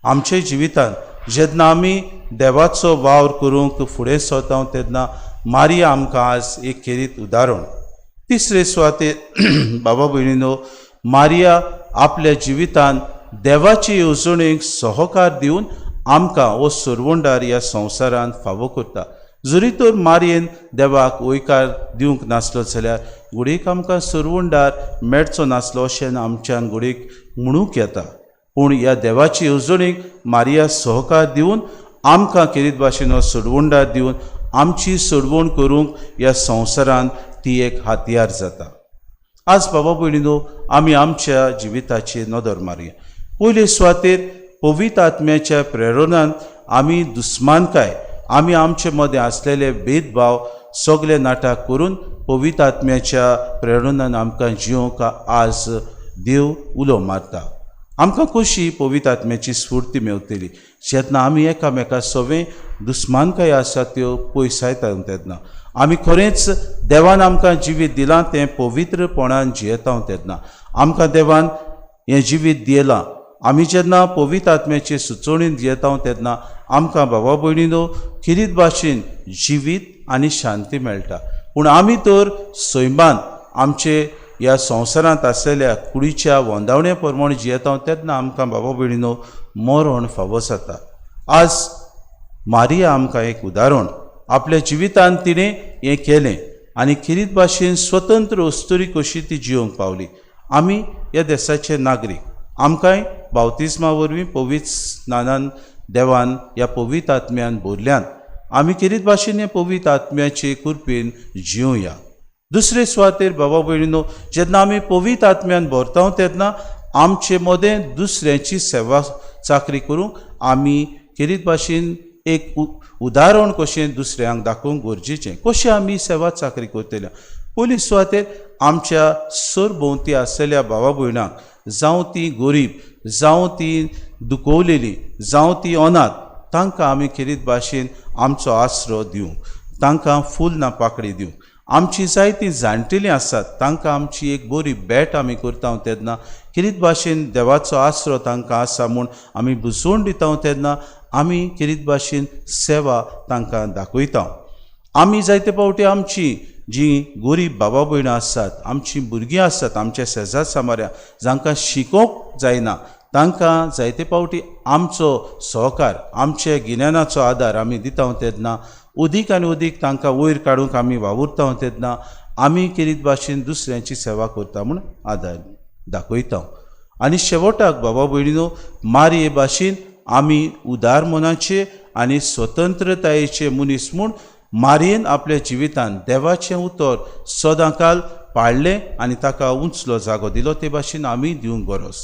आमच्या जिवितांत जेन्ना आमी देवाचो वावर करूंक फुडें सरता तेन्ना मारिया आमकां आज एक खेरीत उदाहरण. तिसरे सुवातेर बाबा भयणीनो, मारिया आपल्या जिवितांत देवाचे येवजणेक सहकार दिवन आमकां हो सरवंडार ह्या संवसारांत फावो करता. जरी तर मारयेन देवाक वयकार दिवंक नासलो जाल्यार घडयेक आमकां सरवंडार मेळचो नासलो अशें आमच्यान घडयेक म्हणूंक येता. पूण ह्या देवाचे येवजणेक मारिया सहकार दिवन आमकां खेरीत भाशेन हो सोडवणदार दिवन आमची सोडवण करूंक ह्या संवसारांत ती एक हातयार जाता. आज बाबा भयणीनो, आमी आमच्या जिविताचेर नदर मारया. पयले सुवातेर पवित्र आत्म्याच्या प्रेरणान आमी दुस्मानकाय, आमी आमचे मदें आसलेले भेदभाव सगळे नाटक करून पवित्र आत्म्याच्या प्रेरणान आमकां जिवंक आज देव उलो मारता. आमकां कशी पवित्र आत्म्याची स्फूर्ती मेवतली जेन्ना आमी एकामेका सवे दुस्मानकाय आसा त्यो पयसायता तेन्ना आमी खरेंच देवान आमकां जिवीत दिलां तें पवित्रपणान जियेता तेन्ना आमकां देवान हें जिवीत दिलां. आमी जेन्ना पवित्र आत्म्याचे सुचोवणेन जियेता तेन्ना आमकां बाबा भयणीनो खेरीत भाशेन जिवीत आनी शांती मेळटा. पूण आमी तर सैमान आमचे ह्या संवसारांत आसलेल्या कुडीच्या वंदावण्या प्रमाण जियेता तेन्ना आमकां बाबा भयणीनो मरण फावो जाता. आज मारिया आमकां एक उदाहरण, आपल्या जिवितांत तिणें हें केलें आनी खेरीत भाशेन स्वतंत्र अस्तुरी कशी ती जिवंक पावली. आमी ह्या देशाचे नागरीक, आमकांय बावतिज्मा वरवीं पवित्र स्नानान देवान ह्या पवित्र आत्म्यान भरल्यान आमी खेरीत भाशेन ह्या पवित्र आत्म्याचे कृपेन जिवया. दुसरे सुवातेर बाबा भयणीनो, जेन्ना आमी पवित्र आत्म्यान भरता तेन्ना आमचे मदें दुसऱ्यांची सेवा चाकरी करूंक आमी खेरीत भाशेन एक उदाहरण कशें दुसऱ्यांक दाखोवंक गरजेचें. कशें आमी सेवा चाकरी करतले? पयली सुवातेर आमच्या सरभोंवती आसलेल्या बाबा भयणांक, जावं ती गरीब, जावं ती दुखवलेली, जावं ती अनाथ, तांकां आमी खेरीत भाशेन आमचो आसरो दिवंक, तांकां फूल ना पाकडी दिवंक. आमची जायतीं जाणटेलीं आसात तांकां आमची एक बरी भेट आमी करता तेन्ना खेरीत भाशेन देवाचो आसरो तांकां आसा म्हूण आमी बुजोवन दिता तेन्ना आमी खेरीत भाशेन सेवा तांकां दाखयता. आमी जायते फावटी आमची जी गरीब बाबा भयणां आसात, आमची भुरगीं आसात, आमच्या शेजार सामाऱ्या जांकां शिकोवंक जायना तांकां जायते फावटी आमचो सहकार, आमच्या गिन्यानाचो आदार आमी दिता तेन्ना अदीक आनी अदीक तांकां वयर काडूंक आमी वावुरता तेन्ना आमी खेरीत भाशेन दुसऱ्यांची सेवा करता म्हूण आदार दाखयता. आनी शेवटाक बाबा भयणीनो, मारये भाशेन आमी उदार मनाचे आनी स्वतंत्रतायेचे मनीस म्हूण मारयेन आपल्या जिवितान देवाचें उतर सदांकाल पाळ्ळें आनी ताका उंचलो जागो दिलो ते भाशेन आमी दिवंक गरज.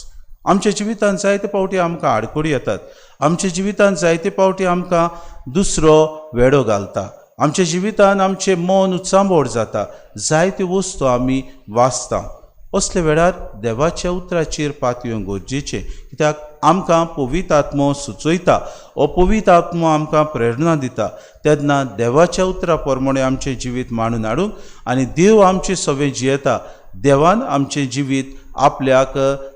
आमच्या जिवितान जायते फावटी आमकां आडखळी येतात, आमच्या जिवितान जायते फावटी आमकां दुसरो वेडो घालता, आमच्या जिवितान आमचें मन उचांबोड जाता, जायत्यो वस्तू आमी वाचता. असल्या वेळार देवाच्या उतराचेर पातयेवंक गरजेचें, कित्याक आमकां पवित्र आत्मो सुचयता, हो पवित्र आत्मो आमकां प्रेरणा दिता. तेन्ना देवाच्या उतरा प्रमाणे आमचें जिवीत मांडून हाडूंक आनी देव आमचें सगळें जियेता. देवान आमचें जिवीत आपल्याक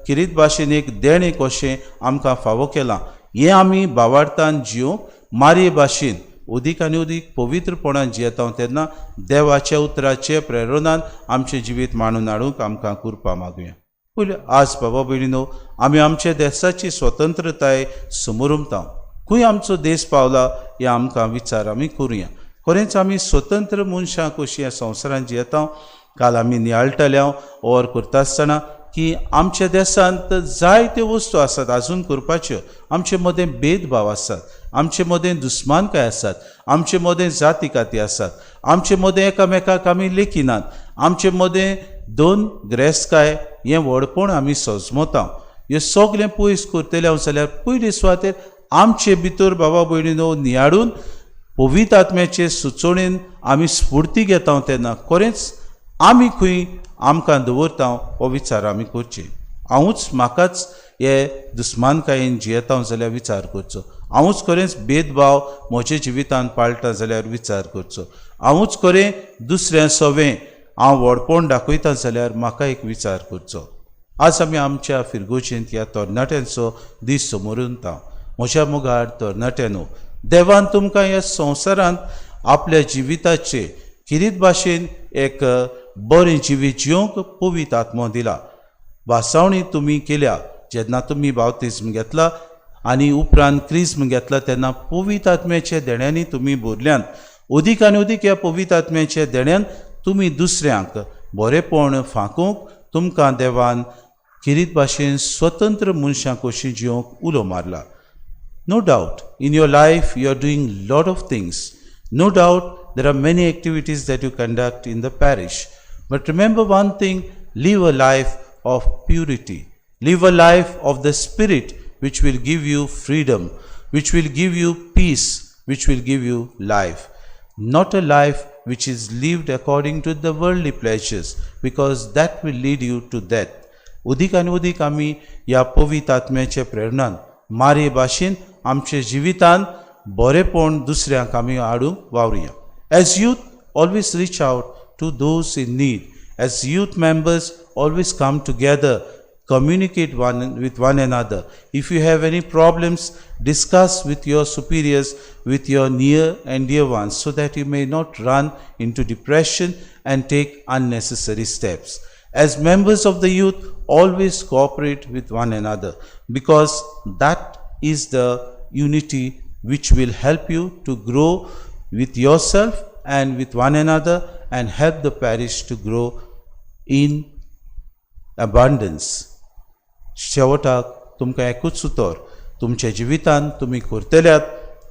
खेरीत भाशेन एक देणें कशें आमकां फावो केलां हें आमी भावार्थान जिवंक मारये भाशेन अदीक आनी अदीक पवित्रपणान जियेता तेन्ना देवाच्या उतराचे प्रेरणान आमचें जिवीत मांडून हाडूंक आमकां कृपा मागुया. पयलीं आज बाबा भयणीनो, आमी आमच्या देशाची स्वतंत्रताय समोरमता. खंय आमचो देश पावला हें आमकां विचार आमी करुया. खरेंच आमी स्वतंत्र मनशां कशीं ह्या संवसारांत जियेता. काल आमी नियाळटले ओर करता आसतना की आमच्या देशांत जायत्यो वस्तू आसात आजून करपाच्यो. आमचे मदें भेदभाव आसात, आमचे मदें दुस्मानकाय आसात, आमचे मदें जाती काती आसात, आमचे मदें एकामेकाक आमी लेखिनात, आमचे मदें दोन ग्रेसकाय हें व्हडपण आमी सजमता. हें सगळें पयस करतले हांव जाल्यार पयले सुवातेर आमचे भितर बाबा भयणीनो नियाळून पवित्र आत्म्याचे सुचोवणेन आमी स्फूर्ती घेता तेन्ना खरेंच आमी खंय आमकां दवरता हो विचार आमी करचे. हांवूच म्हाकाच हे दुस्मानकायेन जियेता जाल्यार विचार करचो. हांवूच खरेंच भेदभाव म्हज्या जिवितान पाळटा जाल्यार विचार करचो. हांवूच खरें दुसऱ्या सवें हांव व्हडपण दाखयता जाल्यार म्हाका एक विचार करचो. आज आमी आमच्या फिरगोजेंत ह्या तरणाट्यांचो दीस समोर उरता. म्हज्या मुखार तरणाट्यांनो, देवान तुमकां ह्या संवसारांत आपल्या जिविताचे किरीत भाशेन एक बरें जिवीत जिवंक पवित्र आत्मो दिला. वासावणी तुमी केल्या जेन्ना तुमी बावतिज्म घेतला आनी उपरांत क्रिज्म घेतला तेन्ना पवित्र आत्म्याच्या देण्यांनी तुमी भरल्यात. अदीक आनी अदीक ह्या पवित्र आत्म्याच्या देण्यान तुमी दुसऱ्यांक बरेपण फांकूंक तुमकां देवान किरीत भाशेन स्वतंत्र मनशां कशीं जिवंक उलो मारला. No doubt, in your life you are doing lot of things. No doubt, there are many activities that you conduct in the parish. But remember one thing, live a life of purity. Live a life of the Spirit, which will give you freedom, which will give you peace, which will give you life. Not a life which is lived according to the worldly pleasures, because that will lead you to death. उदीक आनी उदीक आमी ह्या पवित्र आत्म्याच्या प्रेरणान मारे भाशेन आमच्या जिवितान बरेपण दुसऱ्यांक आमी हाडूंक वावरुया. As youth, always reach out to those in need. As youth members, always come together, communicate one with one another. If you have any problems, discuss with your superiors, with your near and dear ones, so that you may not run into depression and take unnecessary steps. As members of the youth, always cooperate with one another, because that is the unity which will help you to grow with yourself and with one another and help the parish to grow in abundance. शेवटाक तुमकां एकूच उतर, तुमच्या जिवितान तुमी करतल्यात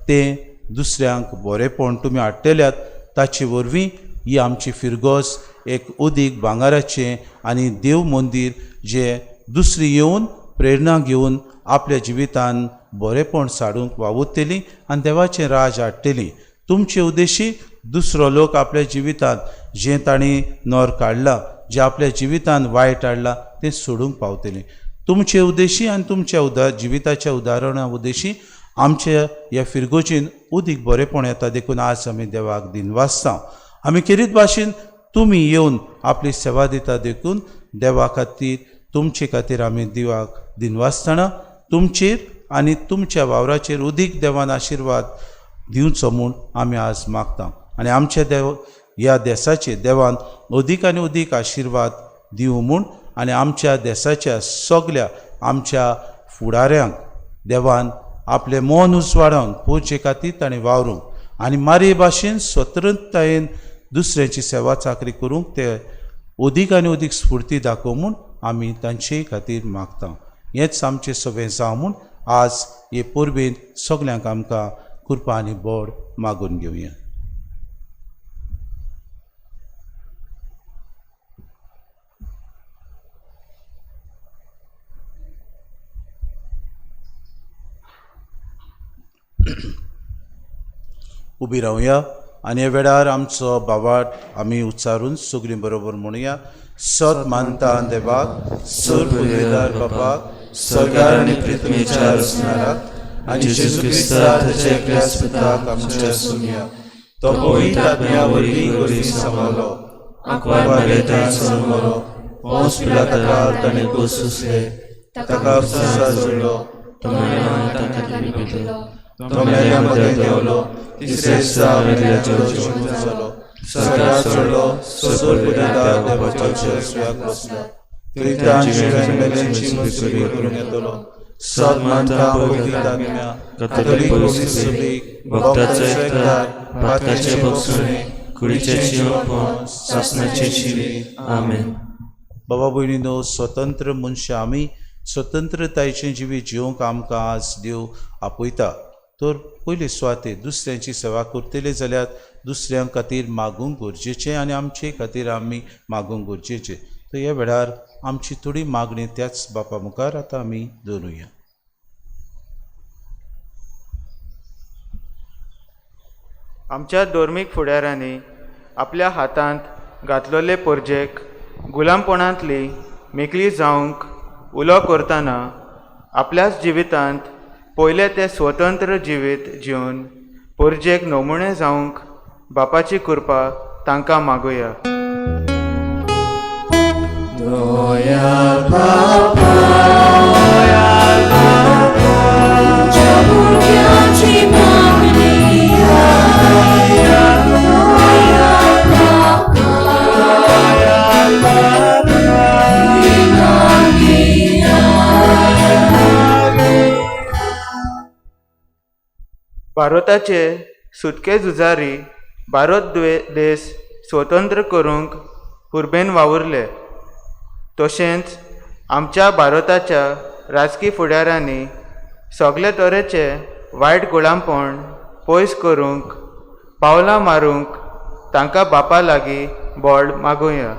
तें दुसऱ्यांक बरेपण तुमी हाडटल्यात, ताचे वरवीं ही आमची फिरगोज एक उदीक भांगराचें आनी देव मंदीर जें दुसरी येवन प्रेरणा घेवन आपल्या जिवितान बरेपण साडूंक वावुरतली आनी देवाचें राज हाडटली. तुमचे उद्देशी दुसरो लोक आपल्या जिवितांत जें तांणी नर काडलां, जें आपल्या जिवितान वायट हाडलां तें सोडूंक पावतलीं. तुमचे उद्देशी आनी तुमच्या जिविताच्या उदाहरणा उद्देशी आमच्या ह्या फिरगोजीन उदीक बरेपण येता. देखून आज आमी देवाक दिनवासता. आमी खेरीत भाशेन तुमी येवन आपली सेवा दिता, देखून देवा खातीर तुमचे खातीर आमी देवाक दिनवासतना तुमचेर आनी तुमच्या वावराचेर उदीक देवान आशिर्वाद दिवचो म्हूण आमी आज मागता. आनी आमच्या देव ह्या देसाचेर देवान अदीक आनी अदीक आशिर्वाद दिवं म्हूण आनी आमच्या देसाच्या सगल्या आमच्या फुडाऱ्यांक देवान आपलें मन उजवाडावन पोवचे खातीर ताणें वावरूंक आनी मारये भाशेन स्वतंत्रतायेन दुसऱ्यांची सेवा चाकरी करूंक ते अदीक आनी अदीक स्फुर्ती दाखोवं म्हूण आमी तांचे खातीर मागता. हेंच आमचें सगळें जावं म्हूण आज हे परबेन सगल्यांक आमकां कृपा आनी बोड मागून घेवया. उबी रावया आनी ह्या वेळार आमचो बावाट आमी उच्चारून सगळीं बरोबर म्हणुया. सत मानता देवाक, सर पुर्वेदार बापाक, स्वर्गार आनी पृथ्वीच्या रचणाराक आनी जेजू क्रिस्ता ताच्या एकल्या पुताक आमच्या सुमया, तो पवित्र आत्म्या वरवीं गोरी सांबाळलो, आंकवार मारयेतान जल्मलो, पोंस पिलाताकाल ताणें कोसुसले, ताका खुर्सार जोडलो, तो मेल्या मदें देंवलो, तिसऱ्या दिसा मेल्ल्याचो जिवंत जालो, स्वर्गार चडलो, सर पुर्वेदार देवाच्या उजव्याक बसलो, थंयच्यान जिव्यान मेल्यांची मंजुरी करूंक येतलो. सत मानता पवित्र आत्म्या, कॅथोलीक रोमी सभेक, भक्ताचो एकचार, पातकाचें भोगसणें, कुडीचें जिवंतपण, सासणाचें जिवीत. आमेन. बाबा भयणीनो, स्वतंत्र मनशां आमी स्वतंत्रतायेचें जिवीत जिवंक आमकां आज देव आपयता. तर पयले सुवातेर दुसऱ्यांची सेवा करतले जाल्यार दुसऱ्यां खातीर मागूंक गरजेचें आनी आमचे खातीर आमी मागूंक गरजेचें. तर ह्या वेळार आमची थोडी मागणी त्याच बापा मुखार आतां आमी दवरुया. आमच्या धर्मीक फुडाऱ्यांनी आपल्या हातांत घातलेले पोरजेक गुलामपणांतली मेकळी जावंक उलो करतना आपल्याच जिवितांत पयलें तें स्वतंत्र जिवीत जिवन पोरजेक नमुणे जावंक बापाची कृपा तांकां मागुया. भारताचे सुटके झुजारी भारत देश स्वतंत्र करूंक हुर्बेन वावुरले. तशेंच आमच्या भारताच्या राजकी फुडाऱ्यांनी सगळे तरेचे वायट गुलामपण पयस करूंक पावलां मारूंक तांकां बापा लागीं बळ मागुया.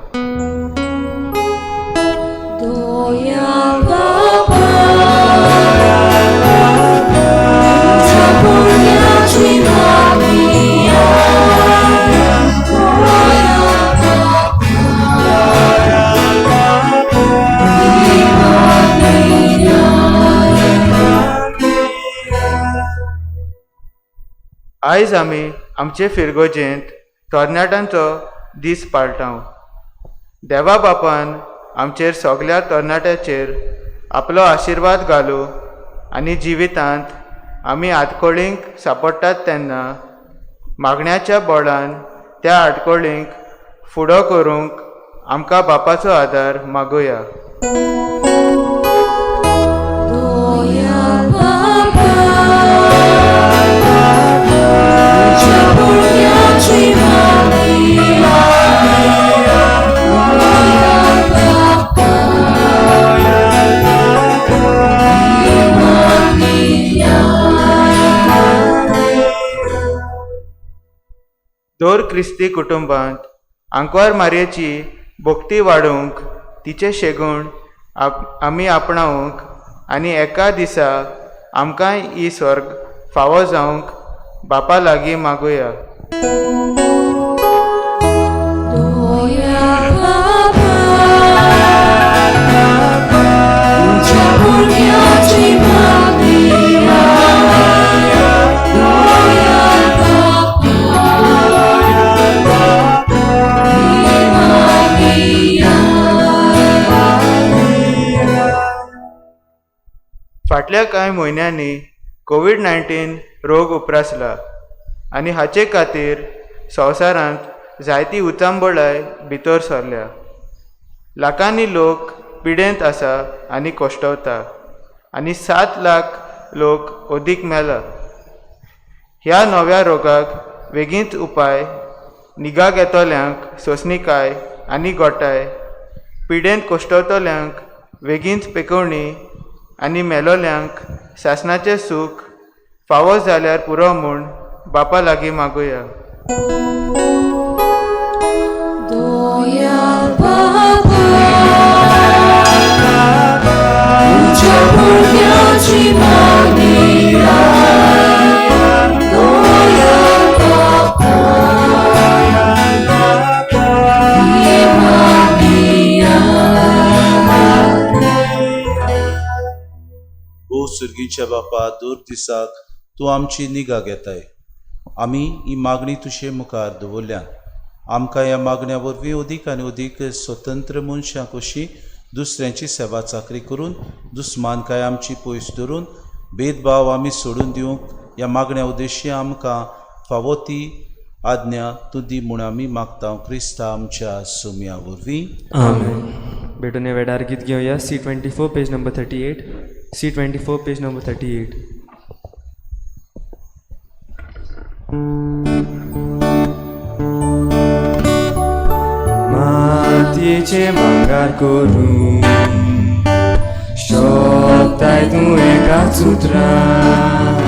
आयज आमी आमचे फिरगोजेंत तरणाट्यांचो दीस पाळटा. देवा बापान आमचेर सगल्या तरणाट्यांचेर आपलो आशिर्वाद घालू आनी जिवितांत आमी आडखळींक सांपडटात तेन्ना मागण्याच्या बळान त्या आडखळींक फुडो करूंक आमकां बापाचो आदार मागुया. दर क्रिस्ती कुटुंबांत आंकवार मारयेची भक्ती वाडोवंक तिचें शेगूण आमी आपणावंक आनी एका दिसा आमकां ही स्वर्ग फावो जावंक बापा लागीं मागुया. फाटल्या कांय म्हयन्यांनी कोवीड-19 रोग उप्रासला आनी हाचे खातीर संवसारांत जायती उचांबळाय भितर सरल्या. लाखांनी लोक पिडेंत आसा आनी कश्टवता आनी 7 लाख लोक अदीक मेला. ह्या नव्या रोगाक वेगींच उपाय निगा घेतल्यांक सोंसणीकाय आनी गोटाय, पिडेंत कश्टवतल्यांक वेगींच पेकोवणी आनी मेलोल्यांक सासणाचें सूख फावो जाल्यार पुरो म्हूण बापा लागीं मागुया. सुर्गीच्या बापा, दूर दिसाक तूं आमची निगा घेताय. आमी ही मागणी तुजे मुखार दवरल्यान आमकां ह्या मागण्या वरवीं अदीक आनी अदीक स्वतंत्र मनशां कशी दुसऱ्यांची सेवा चाकरी करून दुस्मानकाय आमची पयस धरून भेदभाव आमी सोडून दिवंक ह्या मागण्या उद्देशी आमकां फावो ती आज्ञा तूं दी म्हूण आमी मागता क्रिस्ता आमच्या सोम्या वरवीं. आमेन. भेटून वेळार गीत घेवया. C24 page number 38. C24 page number 38. मातयेचे भांगार करूं शकताय तूं एका सुत्रान,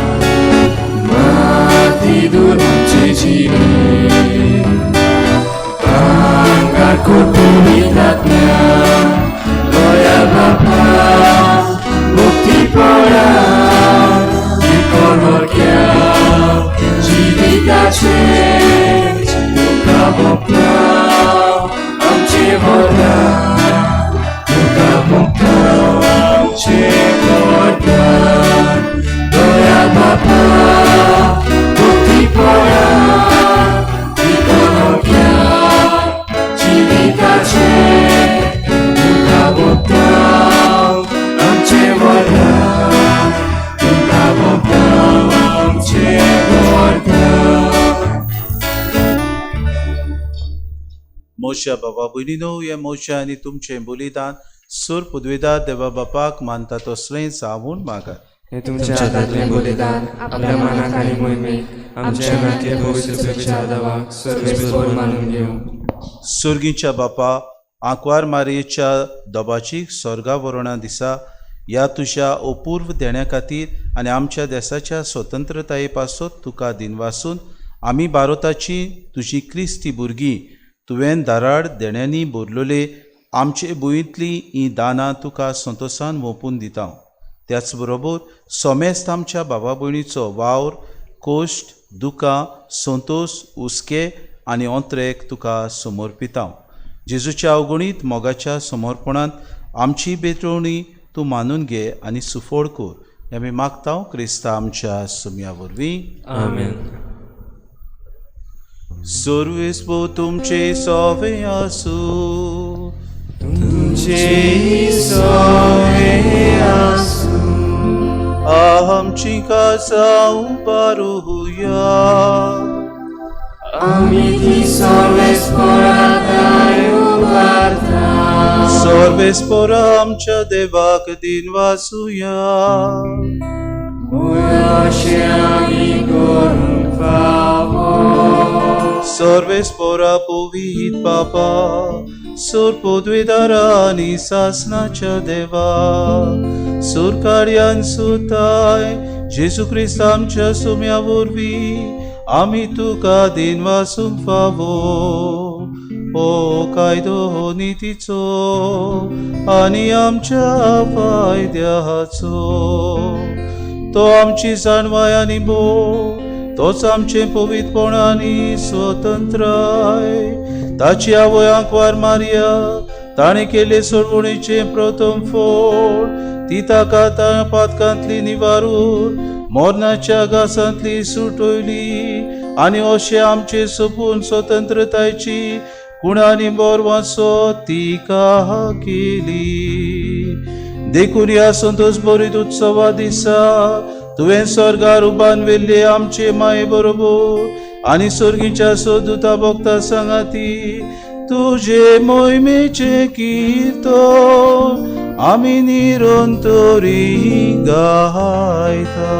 माती दूर आमचे जिवीत भांगार करपी आत्म्या दया बापा मुक्ती पडा. जिविताचें तुका भोगता आमचें वरदान तुका भोगता आमचें वरदान दया बापा भक्तीपणा दितलोक्या जिविताचें तुका भोगता आमचें वरदान तुका भोगता आमचें वरदान. मोशा बाबा भयणीनो हे मोशा आनी तुमचें बलिदान सूर पुदवेदार देवा बापाक मानता तसलें जावून मागात. हें तुमच्या हातांतलें बलिदान आपल्या मनाक आनी मोहिमेक आमच्या आंगांतले पवित्र सभेच्या देवाक सर्वेस्पोर मानून घेवं. सुर्गीच्या बापा आंकवार मारयेच्या दोबाची स्वर्गा वरोणा दिसा ह्या तुज्या अपूर्व देण्या खातीर आनी आमच्या देसाच्या स्वतंत्रताये पासत तुका दिनवासून आमी भारताची तुजी क्रिस्ती भुरगीं तुवें धाराड देण्यांनी भरलेले आमचे भुंयेंतलीं हीं दानां तुका संतोसान ओंपून दिता. त्याच बरोबर सोमेस्त आमच्या बाबा भयणीचो वावर कोश्ट दुकां संतोस हुस्के आनी ओंत्रेक तुका समर्पिता. जेजूच्या अवगुणीत मोगाच्या समर्पणांत आमची बेटवणी तूं मानून घे आनी सुफळ कर हें आमी मागता क्रिस्ता आमच्या सुम्या वरवीं. आमेन. सर्वेस्पो तुमचे सोवे आसूं. तुमचें सोवे आसूं. आमची कासा उबारुया. आमी ती सर्वेस्पोरा उबारता. सर्वेस्पोरा आमच्या देवाक दिनवासुया. अशें आमी करूंक फावो. सर्वेस्पोरा पवित बापा सूर पदवेदारा आनी सासनाच्या देवा सुरकार्यान सुताय जेजू क्रिस्त आमच्या सुम्या वरवीं आमी तुका दिनवासूंक फावो. हो कायदो हो नितीचो आनी आमच्या फायद्याचो. तो आमची जाणवाय आनी बोल तोच आमचें पवित्रपण आनी स्वतंत्राय. ताची आवय आंकवार मारिया ताणें केल्ले सोडवणीचें प्रथम फोड ती ताका पातकांतली निवारून मरणाच्या घासांतली सुटयली आनी अशें आमचें सोंपून स्वतंत्रतायची कुणानी बोरवाचो तिका केली. देखून ह्या संतोष बरीत उत्सवा दिसा तुवें स्वर्गार उबान व्हेल्ले आमचे माये बरोबर आनी स्वर्गीच्या सोदुता भक्ता सांगाती तुजे मोहिमेचें कीर्तन आमी निरंतरी गायता.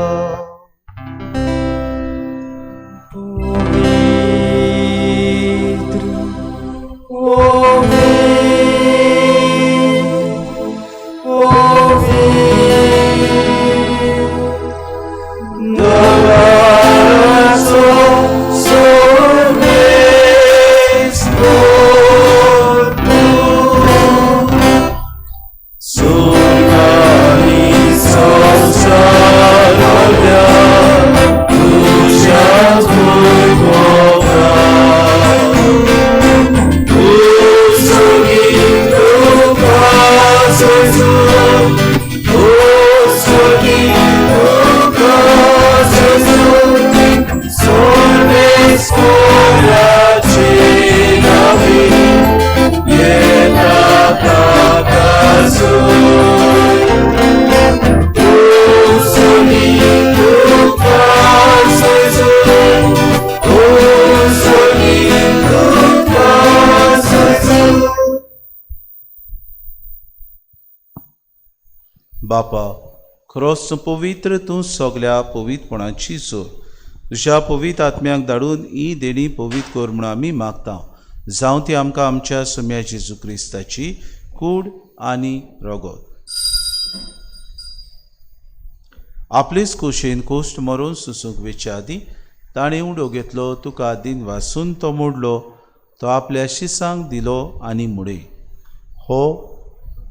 बापा खरोच पवित्र तूं सगल्या पवित्रपणाची जोर तुज्या पवित्र आत्म्याक धाडून ही देणी पवित्र कर म्हूण आमी मागता. जावं ती आमकां आमच्या सुम्या जेजू क्रिस्ताची कूड आनी रगत. आपलेच कुशेन कोश्ट मरून सुसूंक वेच्या आदीं ताणें उडो घेतलो तुका दिन वासून तो मोडलो तो आपल्या शिसांक दिलो आनी मुडे हो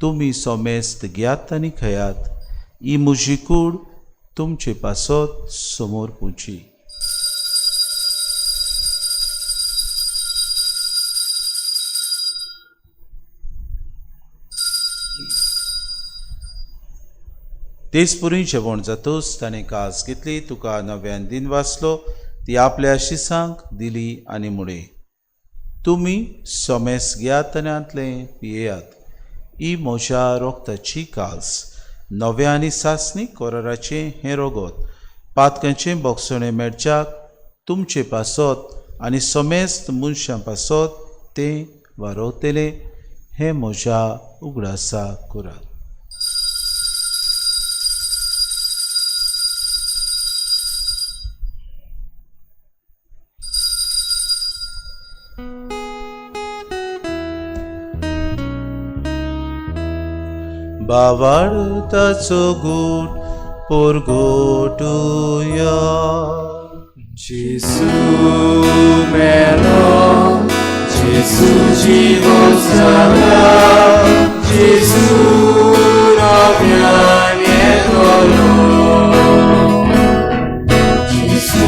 तुमी सोमेस्त घेयात आनी खेयात ही म्हजी कूड तुमचे पासत समोर पुची. तेच पुरी जेवण जातूच ताणें कास घेतली, तुका नव्यान दिन वाचलो, ती आपल्या शिसांक दिली आनी मुळे, तुमी सोमेस घेयात आनी हांतलें पियेयात. ही म्हज्या रोगताची कास, नव्या आनी सासणीक कोराराचें हें रोगोत, पातकांचें बोगसणें मेळच्याक तुमचे पासत आनी समेस्त मनशां पासत तें वारोवतलें. हें म्हज्या उगडासा करात. बावाळताचो गूट पोरगोटुया. जेजू मेलो, जेजू जिवो जाला, जेजू नव्यान येतलो. जेजू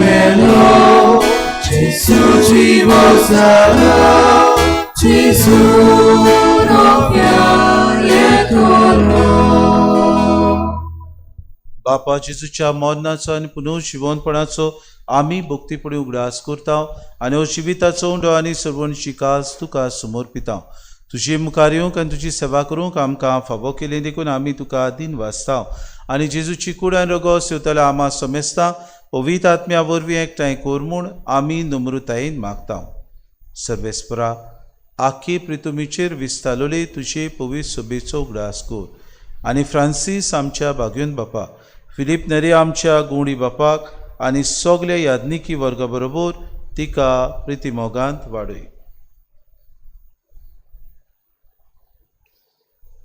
मेलो, जेजू जिवो जाला, जेजू नव्यान येतलो. बापा जेजूच्या मरणाचो आनी पुनर्जिवनपणाचो आमी भक्तीपणी उगडास करता आनी हो जिविताचो उंडो आनी सर्वणची कास तुका समर्पिता. तुजे मुखार येवंक आनी तुजी सेवा करूंक आमकां फावो केली देखून आमी तुका दिन वाचता आनी जेजूची कूड आनी रोगोस येवतल्या आमा समेस्ता पवित्र आत्म्या वरवीं एकठांय कर म्हूण आमी नम्रतायेन मागता. सर्वेस्परा, आखी प्रितुमीचेर विस्तारलोले तुजे पवित्र सभेचो उगडास कर आनी फ्रांसीस आमच्या भाग्योन बापा, फिलीप नेरी आमच्या गुणी बापाक आनी सगल्या याज्ञिकी वर्गा बरोबर तिका प्रितीमोगांत वाडय.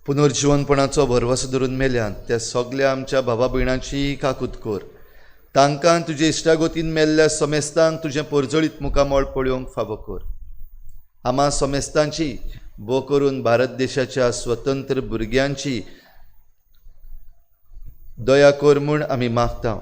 पुनर्जिवनपणाचो भरवसो धरून मेल्यान त्या सगल्या आमच्या भावा भयणांची काकूत कर. तांकां तुजे इश्टागोतीन मेल्ल्या समेस्तांक तुजें परजळीत मुखामळ पळोवंक फावो कर. आमा समेस्तांची भो करून भारत देशाच्या स्वतंत्र भुरग्यांची दया कर म्हूण आमी मागता.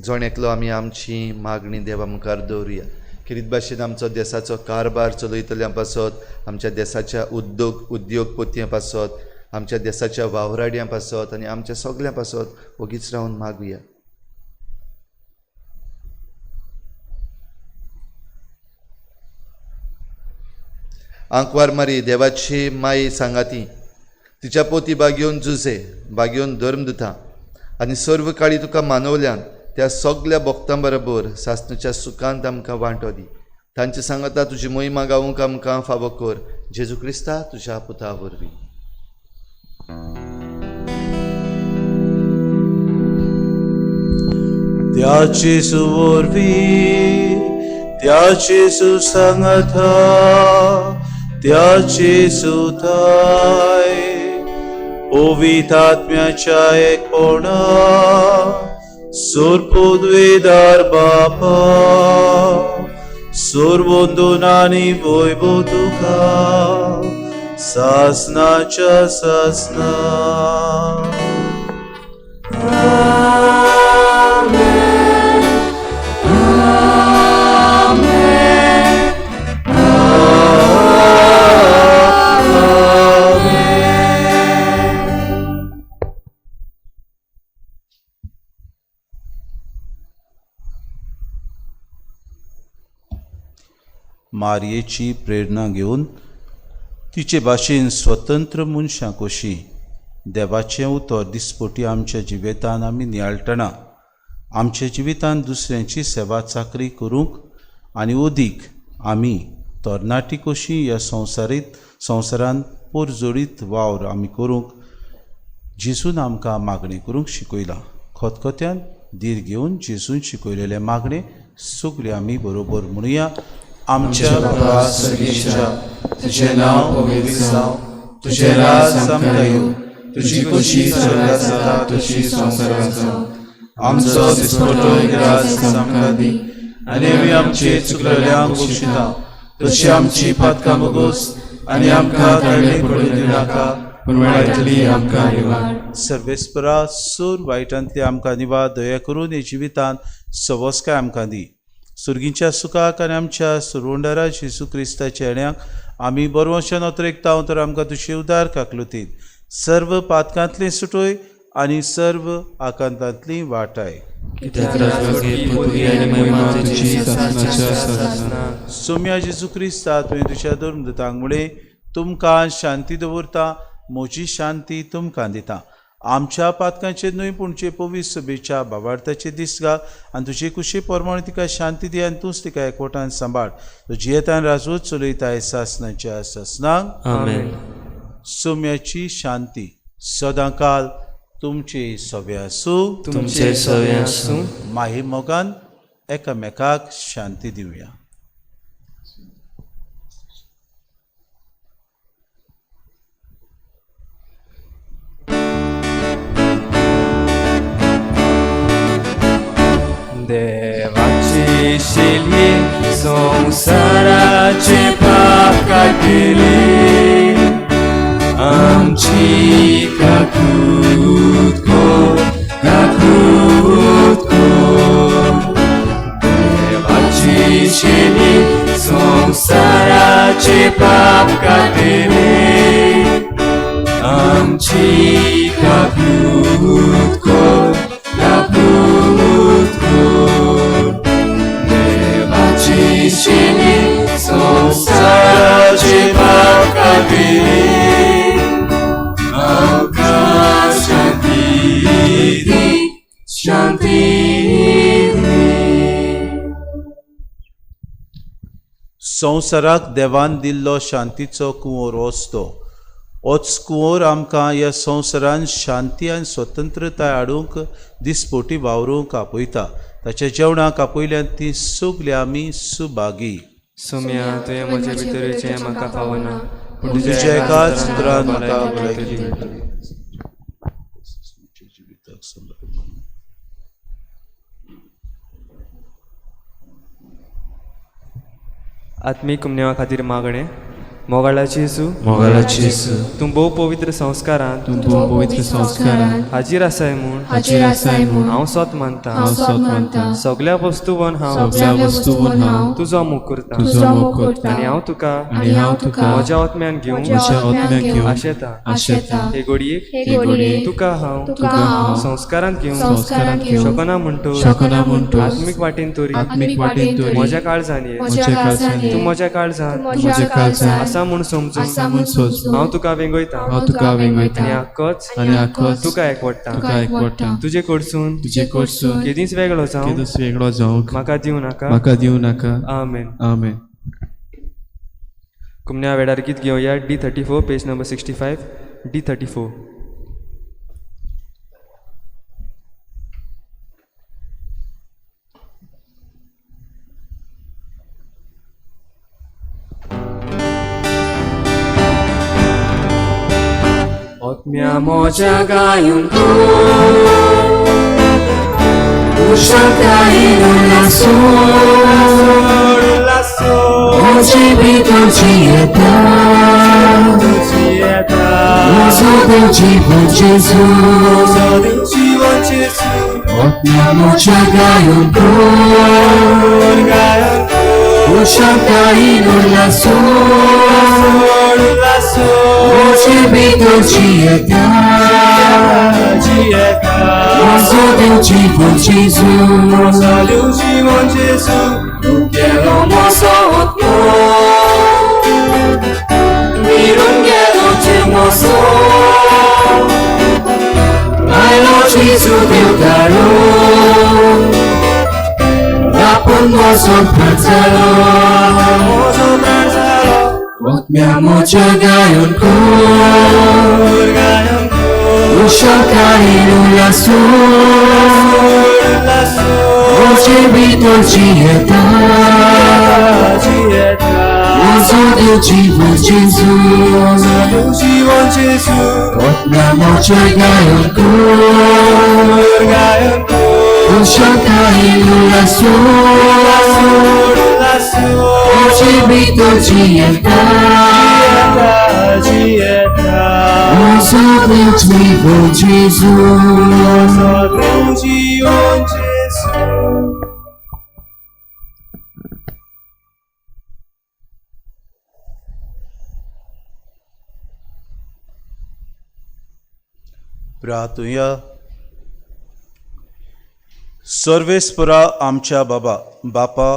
जण एकलो आमी आमची मागणी देवा मुखार दवरुया. खेरीत भाशेन आमचो देसाचो कारभार चलयतल्यां पासत, आमच्या देसाच्या उद्योगपत्यां पासत, आमच्या देसाच्या वावराड्यां पासत आनी आमच्या सगल्यां पासत ओगीच रावन मागुया. आंकवार मारी देवाची माई सांगाती, तिच्या पोती बागेवन जुजे बागेवन धर्म दिता आनी सर्व काळी तुका मानवल्यान त्या सगल्या भक्तां बरोबर सासणाच्या सुखांत आमकां वांटो दी. तांचे सांगता तुजी मोहिमा गावूंक आमकां फावो कर. जेजू क्रिस्ता तुज्या पुता वरवीं. त्या जेजू वरवीं, त्या जेजू सांगता, त्या जेजू थाय पवित्र आत्म्याच्या एकपणा सोरपुद्वेदार बापा, सोरवंदून आनी वैभव तुका सासनाच्या सासना. मारयेची प्रेरणा घेवन तिचे भाशेन स्वतंत्र मनशां कशी देवाचें उतर दिसपटी आमच्या जिवितान आमी नियाळटना आमच्या जिवितान दुसऱ्यांची सेवा चाकरी करूंक आनी अदीक आमी तरणाटी कशी ह्या संवसारान पोरजोडीत वावर आमी करूंक जेजून आमकां मागणें करूंक शिकयलां. खतखत्यान धीर घेवन जेजून शिकयलेलें मागणें सगळें आमी बरोबर म्हणुया. आमच्या बापा सर्गेच्या, तुझें नांव पवित्र जावं, तुझें राज आमकां येवं, तुजी खोशी स्वर्गांत जाता तशी संवसारांत जावं. आमचो दिसपटो ग्रास आमकां दी आनी आमी आमचे चुकलेल्यांक बक्षिता तशी आमची पातकां भोगोस आनी आमकां ताळणे पडून दिवनाका, पूण मेळटली आमकां निवार. सर्वेस्परा, सूर वायटांतली आमकां निवार दया करून हे जिवितांत सवस्काय आमकां दी. सुर्गींच्या सुखाक आनी आमच्या सुरवंडारा जेजू क्रिस्ताच्या येण्याक आमी बरवशान अतरेकता तर आमकां तुजे उदार काकलुतीत सर्व पातकांतली सुटोय आनी सर्व आकांतांतली वाटाय. सोम्या जेजू क्रिस्ता तुवें तुज्या धर्म दुतांक म्हळें, तुमकां शांती दवरता, म्हजी शांती तुमकां दिता. आमच्या पातकांचेर न्हय पूण जे पवित्र सभेच्या भावार्थाचे दीस घाल आनी तुजे कुशी प्रमाणे तिका शांती दी आनी तूंच तिका एकवटान सांबाळ. तूं जियेतान राजवत चलयताय सासनाच्या सासनाक. आमेन. सोम्याची शांती सदांकाल तुमचे सवे आसूं. तुमचे सवे आसूं. माही मोगान एकामेकाक शांती दिवया. देवाची शिली संवसाराचे पाप काडटली, आमची काकूत कर, काकूत कर. देवाची शिली संवसाराचे पाप काडटली, आमची काकूत कर, काकूत कर. देवाची शिली संवसाराचे पाप काडटली, आमकां शांती दी, शांती दी. संवसाराक देवान दिल्लो शांतीचो कुंवर असतो. होच कुंवर आमकां ह्या संवसारान शांती आनी स्वतंत्रताय हाडूंक दिसपोटी वावरूंक आपयता. ताच्या जेवणाक आपयल्यान ती सगळी आमी सुभागी. सोम्या तुवें म्हजे भितर येवचें म्हाका फावना, पूण तुज्या एकाच उतरान म्हाका भलायकी मेळटली. आत्मीक कुमनेवा खातीर मागणें. मोगाळाची जेजू, मोगाळाची जेजू, तूं भोव पवित्र संस्कारांत, तूं भोव पवित्र संस्कारांत हाजीर आसाय म्हूण, हाजीर आसाय म्हूण हांव सोत मानता. हांव सोत मानता. सगल्या वस्तुवन हांव, सगल्या वस्तुवन हांव तुजो मोग करता, तुजो मोग करता. आनी हांव तुका, आनी हांव तुका म्हज्या आत्म्यान घेवन, म्हज्या आत्म्यान घेवन आशेता, आशेता. हे घडयेक, हे घडयेक तुका हांव, तुका हांव संस्कारांत घेवन, संस्कारांत घेवन शकना म्हणटो, शकना म्हणटो, आत्मीक वाटेन तरी, आत्मीक वाटेन तरी, म्हज्या काळजान ये, म्हज्या काळजान ये, तूं म्हज्या काळजान, म्हज्या काळजान आसा म्हूण समजून, आसा म्हूण समजून, हांव तुका वेंगयता, हांव तुका वेंगयता. आनी आकच, आनी आकच, तुका एकवटता, तुका एकवटता. तुजे कडसून, तुजे कडसून, केदींच वेगळो जावं, केदींच वेगळो जावंक म्हाका दिवं नाका, म्हाका दिवं नाका. आमेन. आमेन. कुमन्या वेळार गीत घेवया. D34 page number 65, D34. आत्म्या म्हज्या गायून कुशलतायेन उल्हासो, म्हजे भितर जियेता, म्हजो देव जीवन जेजू. आत्म्या म्हज्या गायून कुशलतायेन उल्हासो, म्हजे भितर जियेता, म्हजो देव जीवन जेजू. तूं गेलो म्हजो आत्मो, विरून गेलो जीव म्हजो, आयलो जेजू देवदारो, आपूण म्हजो प्राण जालो. आत्म्या म्हज्या गायून कर, कुशलतायेन उल्हासो, म्हजे भितर जियेता, म्हजो देव जीवन जेजू. आत्म्या म्हज्या गायून कर, कुशलतायेन उल्हासो, म्हजे भितर जियेता, म्हजो देव जीवन जेजू. प्रार्थुया. सर्वेस्परा आमच्या बाबा बापा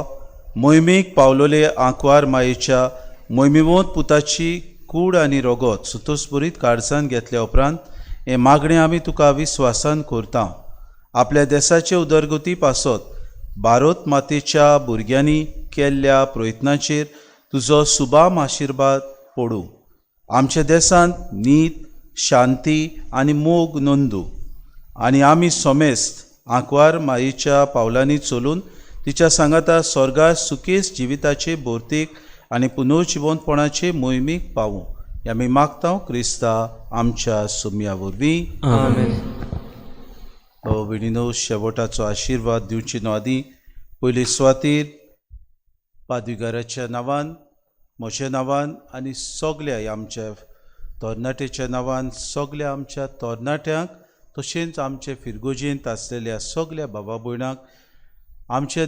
मोहिमेक पावलोले आंकवार मायेच्या मोहिमेवंत पुताची कूड आनी रोगोत सुतोस्पुरीत काळजान घेतल्या उपरांत हें मागणें आमी तुका विस्वासान करता. आपल्या देसाचे उदरगती पासत भारत मातेच्या भुरग्यांनी केल्ल्या प्रयत्नाचेर तुजो सुबाम आशिर्वाद पडूं. आमच्या देसांत नीत, शांती आनी मोग नोंदू आनी आमी सोमेस्त आंकवार मायेच्या पावलांनी चलून तिच्या सांगाता स्वर्गार सुकेस जिविताचे भोरतीक आनी पुनर्जिवंतपणाचे मोहिमेक पावूं. हे आमी मागता क्रिस्ता आमच्या सुम्या वरवीं. आमेन. भाव भयणीनो, शेवटाचो आशिर्वाद दिवचे न्हू आदीं पयले सुवातेर पादविगाराच्या नांवान, म्हज्या नांवान आनी सगल्या आमच्या तरणाट्याच्या नांवान सगल्या आमच्या तरणाट्यांक तशेंच आमचे फिरगोजेंत आसलेल्या सगल्या बाबा भयणांक आमच्या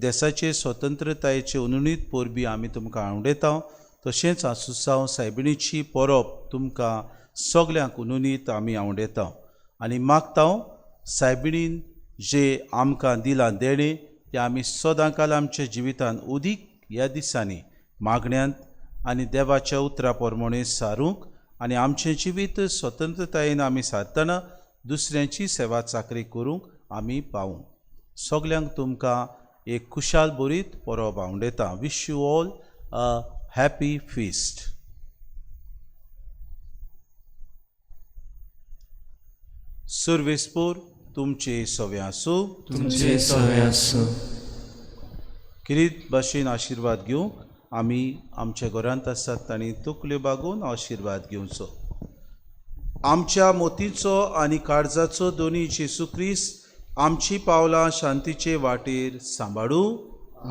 देसाचे स्वतंत्रतायेचे अनुनीत परबी आमी तुमकां आवडयता. तशेंच आसुसांव सायबिणीची परब तुमकां सगल्यांक अनुनीत आमी आवडयता आनी मागता सायबिणीन जे आमकां दिलां देणें तें आमी सदांकाल आमच्या जिवितान उदीक ह्या दिसांनी मागण्यांत आनी देवाच्या उतरा प्रमाणे सारूंक आनी आमचें जिवीत स्वतंत्रतायेन आमी सारतना दुसऱ्यांची सेवा चाकरी करूंक आमी पावूं. सगल्यांक तुमकां एक खुशाल बरीत परब आवडयता. Wish you all a happy feast. सर्वेस्पोर तुमचे सवे आसूं. तुमचे सवे आसूं. किरीत भाशेन आशिर्वाद घेवंक आमी आमच्या घरांत आसात तांणी तकल्यो बागोवन आशिर्वाद घेवचो. आमच्या मोतीचो आनी काळजाचो दोनी जेसू क्रिस्त आमची पावलां शांतीचे वाटेर सांबाळू.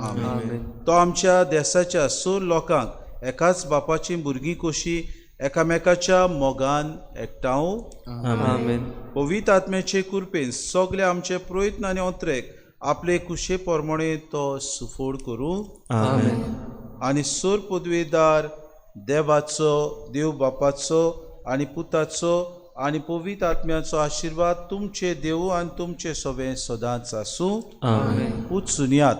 आमेन. तो आमच्या देसाच्या सोर लोकांक एकाच बापाची भुरगीं कशी एकामेकाच्या मोगान एकठांव. आमेन. पवित्र आत्म्याचे कृपेन सगळे आमचे प्रयत्न आनी अंतरेक आपले कुशे प्रमाणे तो सुफोड करूं. आमेन. आनी सोर पदवेदार देवाचो, देव बापाचो आनी पुताचो आनी पवित्र आत्म्याचो आशिर्वाद तुमचे देव आनी तुमचे सवे सदांच आसूं. आमेन. उचुनयात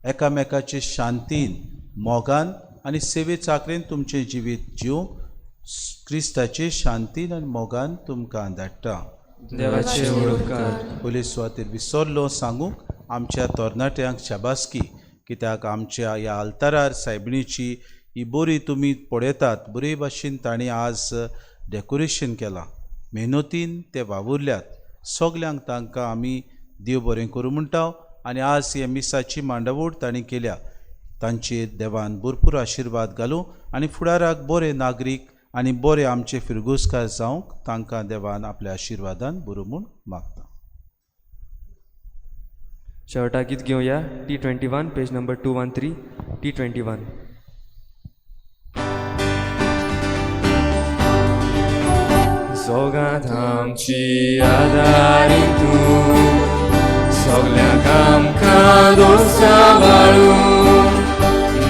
एकामेकाचे शांतीन, मोगान आनी सेवे चाकरेन तुमचें जिवीत जिवंक क्रिस्ताचे शांतीन आनी मोगान तुमकां धाडटा. देवाचे उपकार. पयले सुवातेर विसरलो सांगूंक आमच्या तरणाट्यांक शाबासकी, कित्याक आमच्या ह्या आल्तारार सायबिणीची ही बरी तुमी पळयतात, बरे भाशेन तांणी आज डेकोरेशन केलां, मेहनतीन ते वावुरल्यात. सगल्यांक तांकां आमी देव बरें करूं म्हणटा. आनी आज हे मिसाची मांडावळ तांणी केल्या, तांचेर देवान भरपूर आशिर्वाद घालूं आनी फुडाराक बरे नागरीक आनी बरे आमचे फिरगोजकार जावंक तांकां देवान आपल्या आशिर्वादान बरो म्हूण मागता. शेवटाक गीत घेवया T21 page number 213 T21. सोगांत आमची आदारी तूं, सगल्यांक आमकां दोसांबाळू,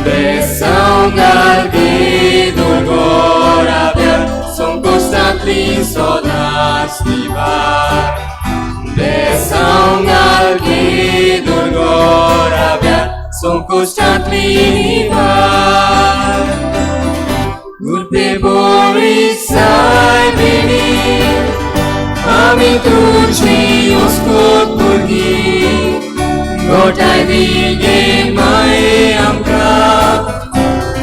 बेसांव घालपी दुर्गोराब्या, संकोश्टांतली सदांच निवार. बेसांव घालपी दुर्गोराब्या, संकोश्टांतली निवार. गुरपे बोरी सायबिणी, आमी तुजी उस्कोत भुरगीं, गोठाय दी गे माये आमकां,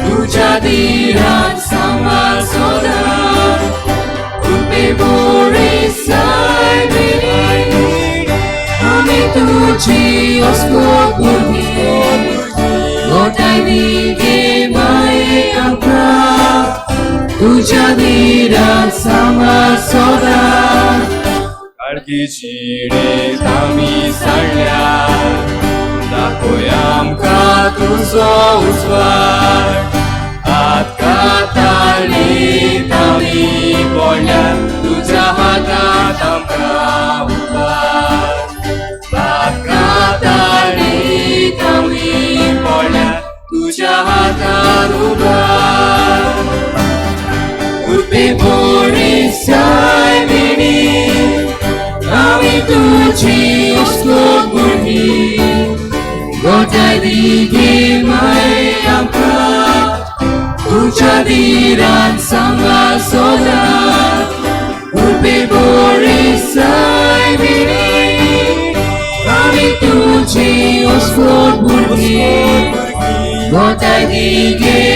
तुज्या दिरान सांबाळ सदां. गुरपे बोरी सायबिणी, आमी तुजी उस्कोत भुरगीं, गोठाय दी गे माये आमकां, तुज्या दिरान सांबाळ सदां. काळखी जिणेंत आमी सांडल्या, दाखय आमकां तुजो उजवाड. हात काताळीत आमी पडल्या, तुज्या हातांत आमकां उबार. हात काताळीत आमी पडल्या, तुज्या हातांत उबार. उर्बे बोरी सायबिणी, तुजी उस्कोत भुरगीं गोठाय दी गे माय आमकां तुज्या दिरान सांगा सोदा कृपे बोरी सायबिणी आमी तुजी उस्कोत भुरगीं गोठाय दी गे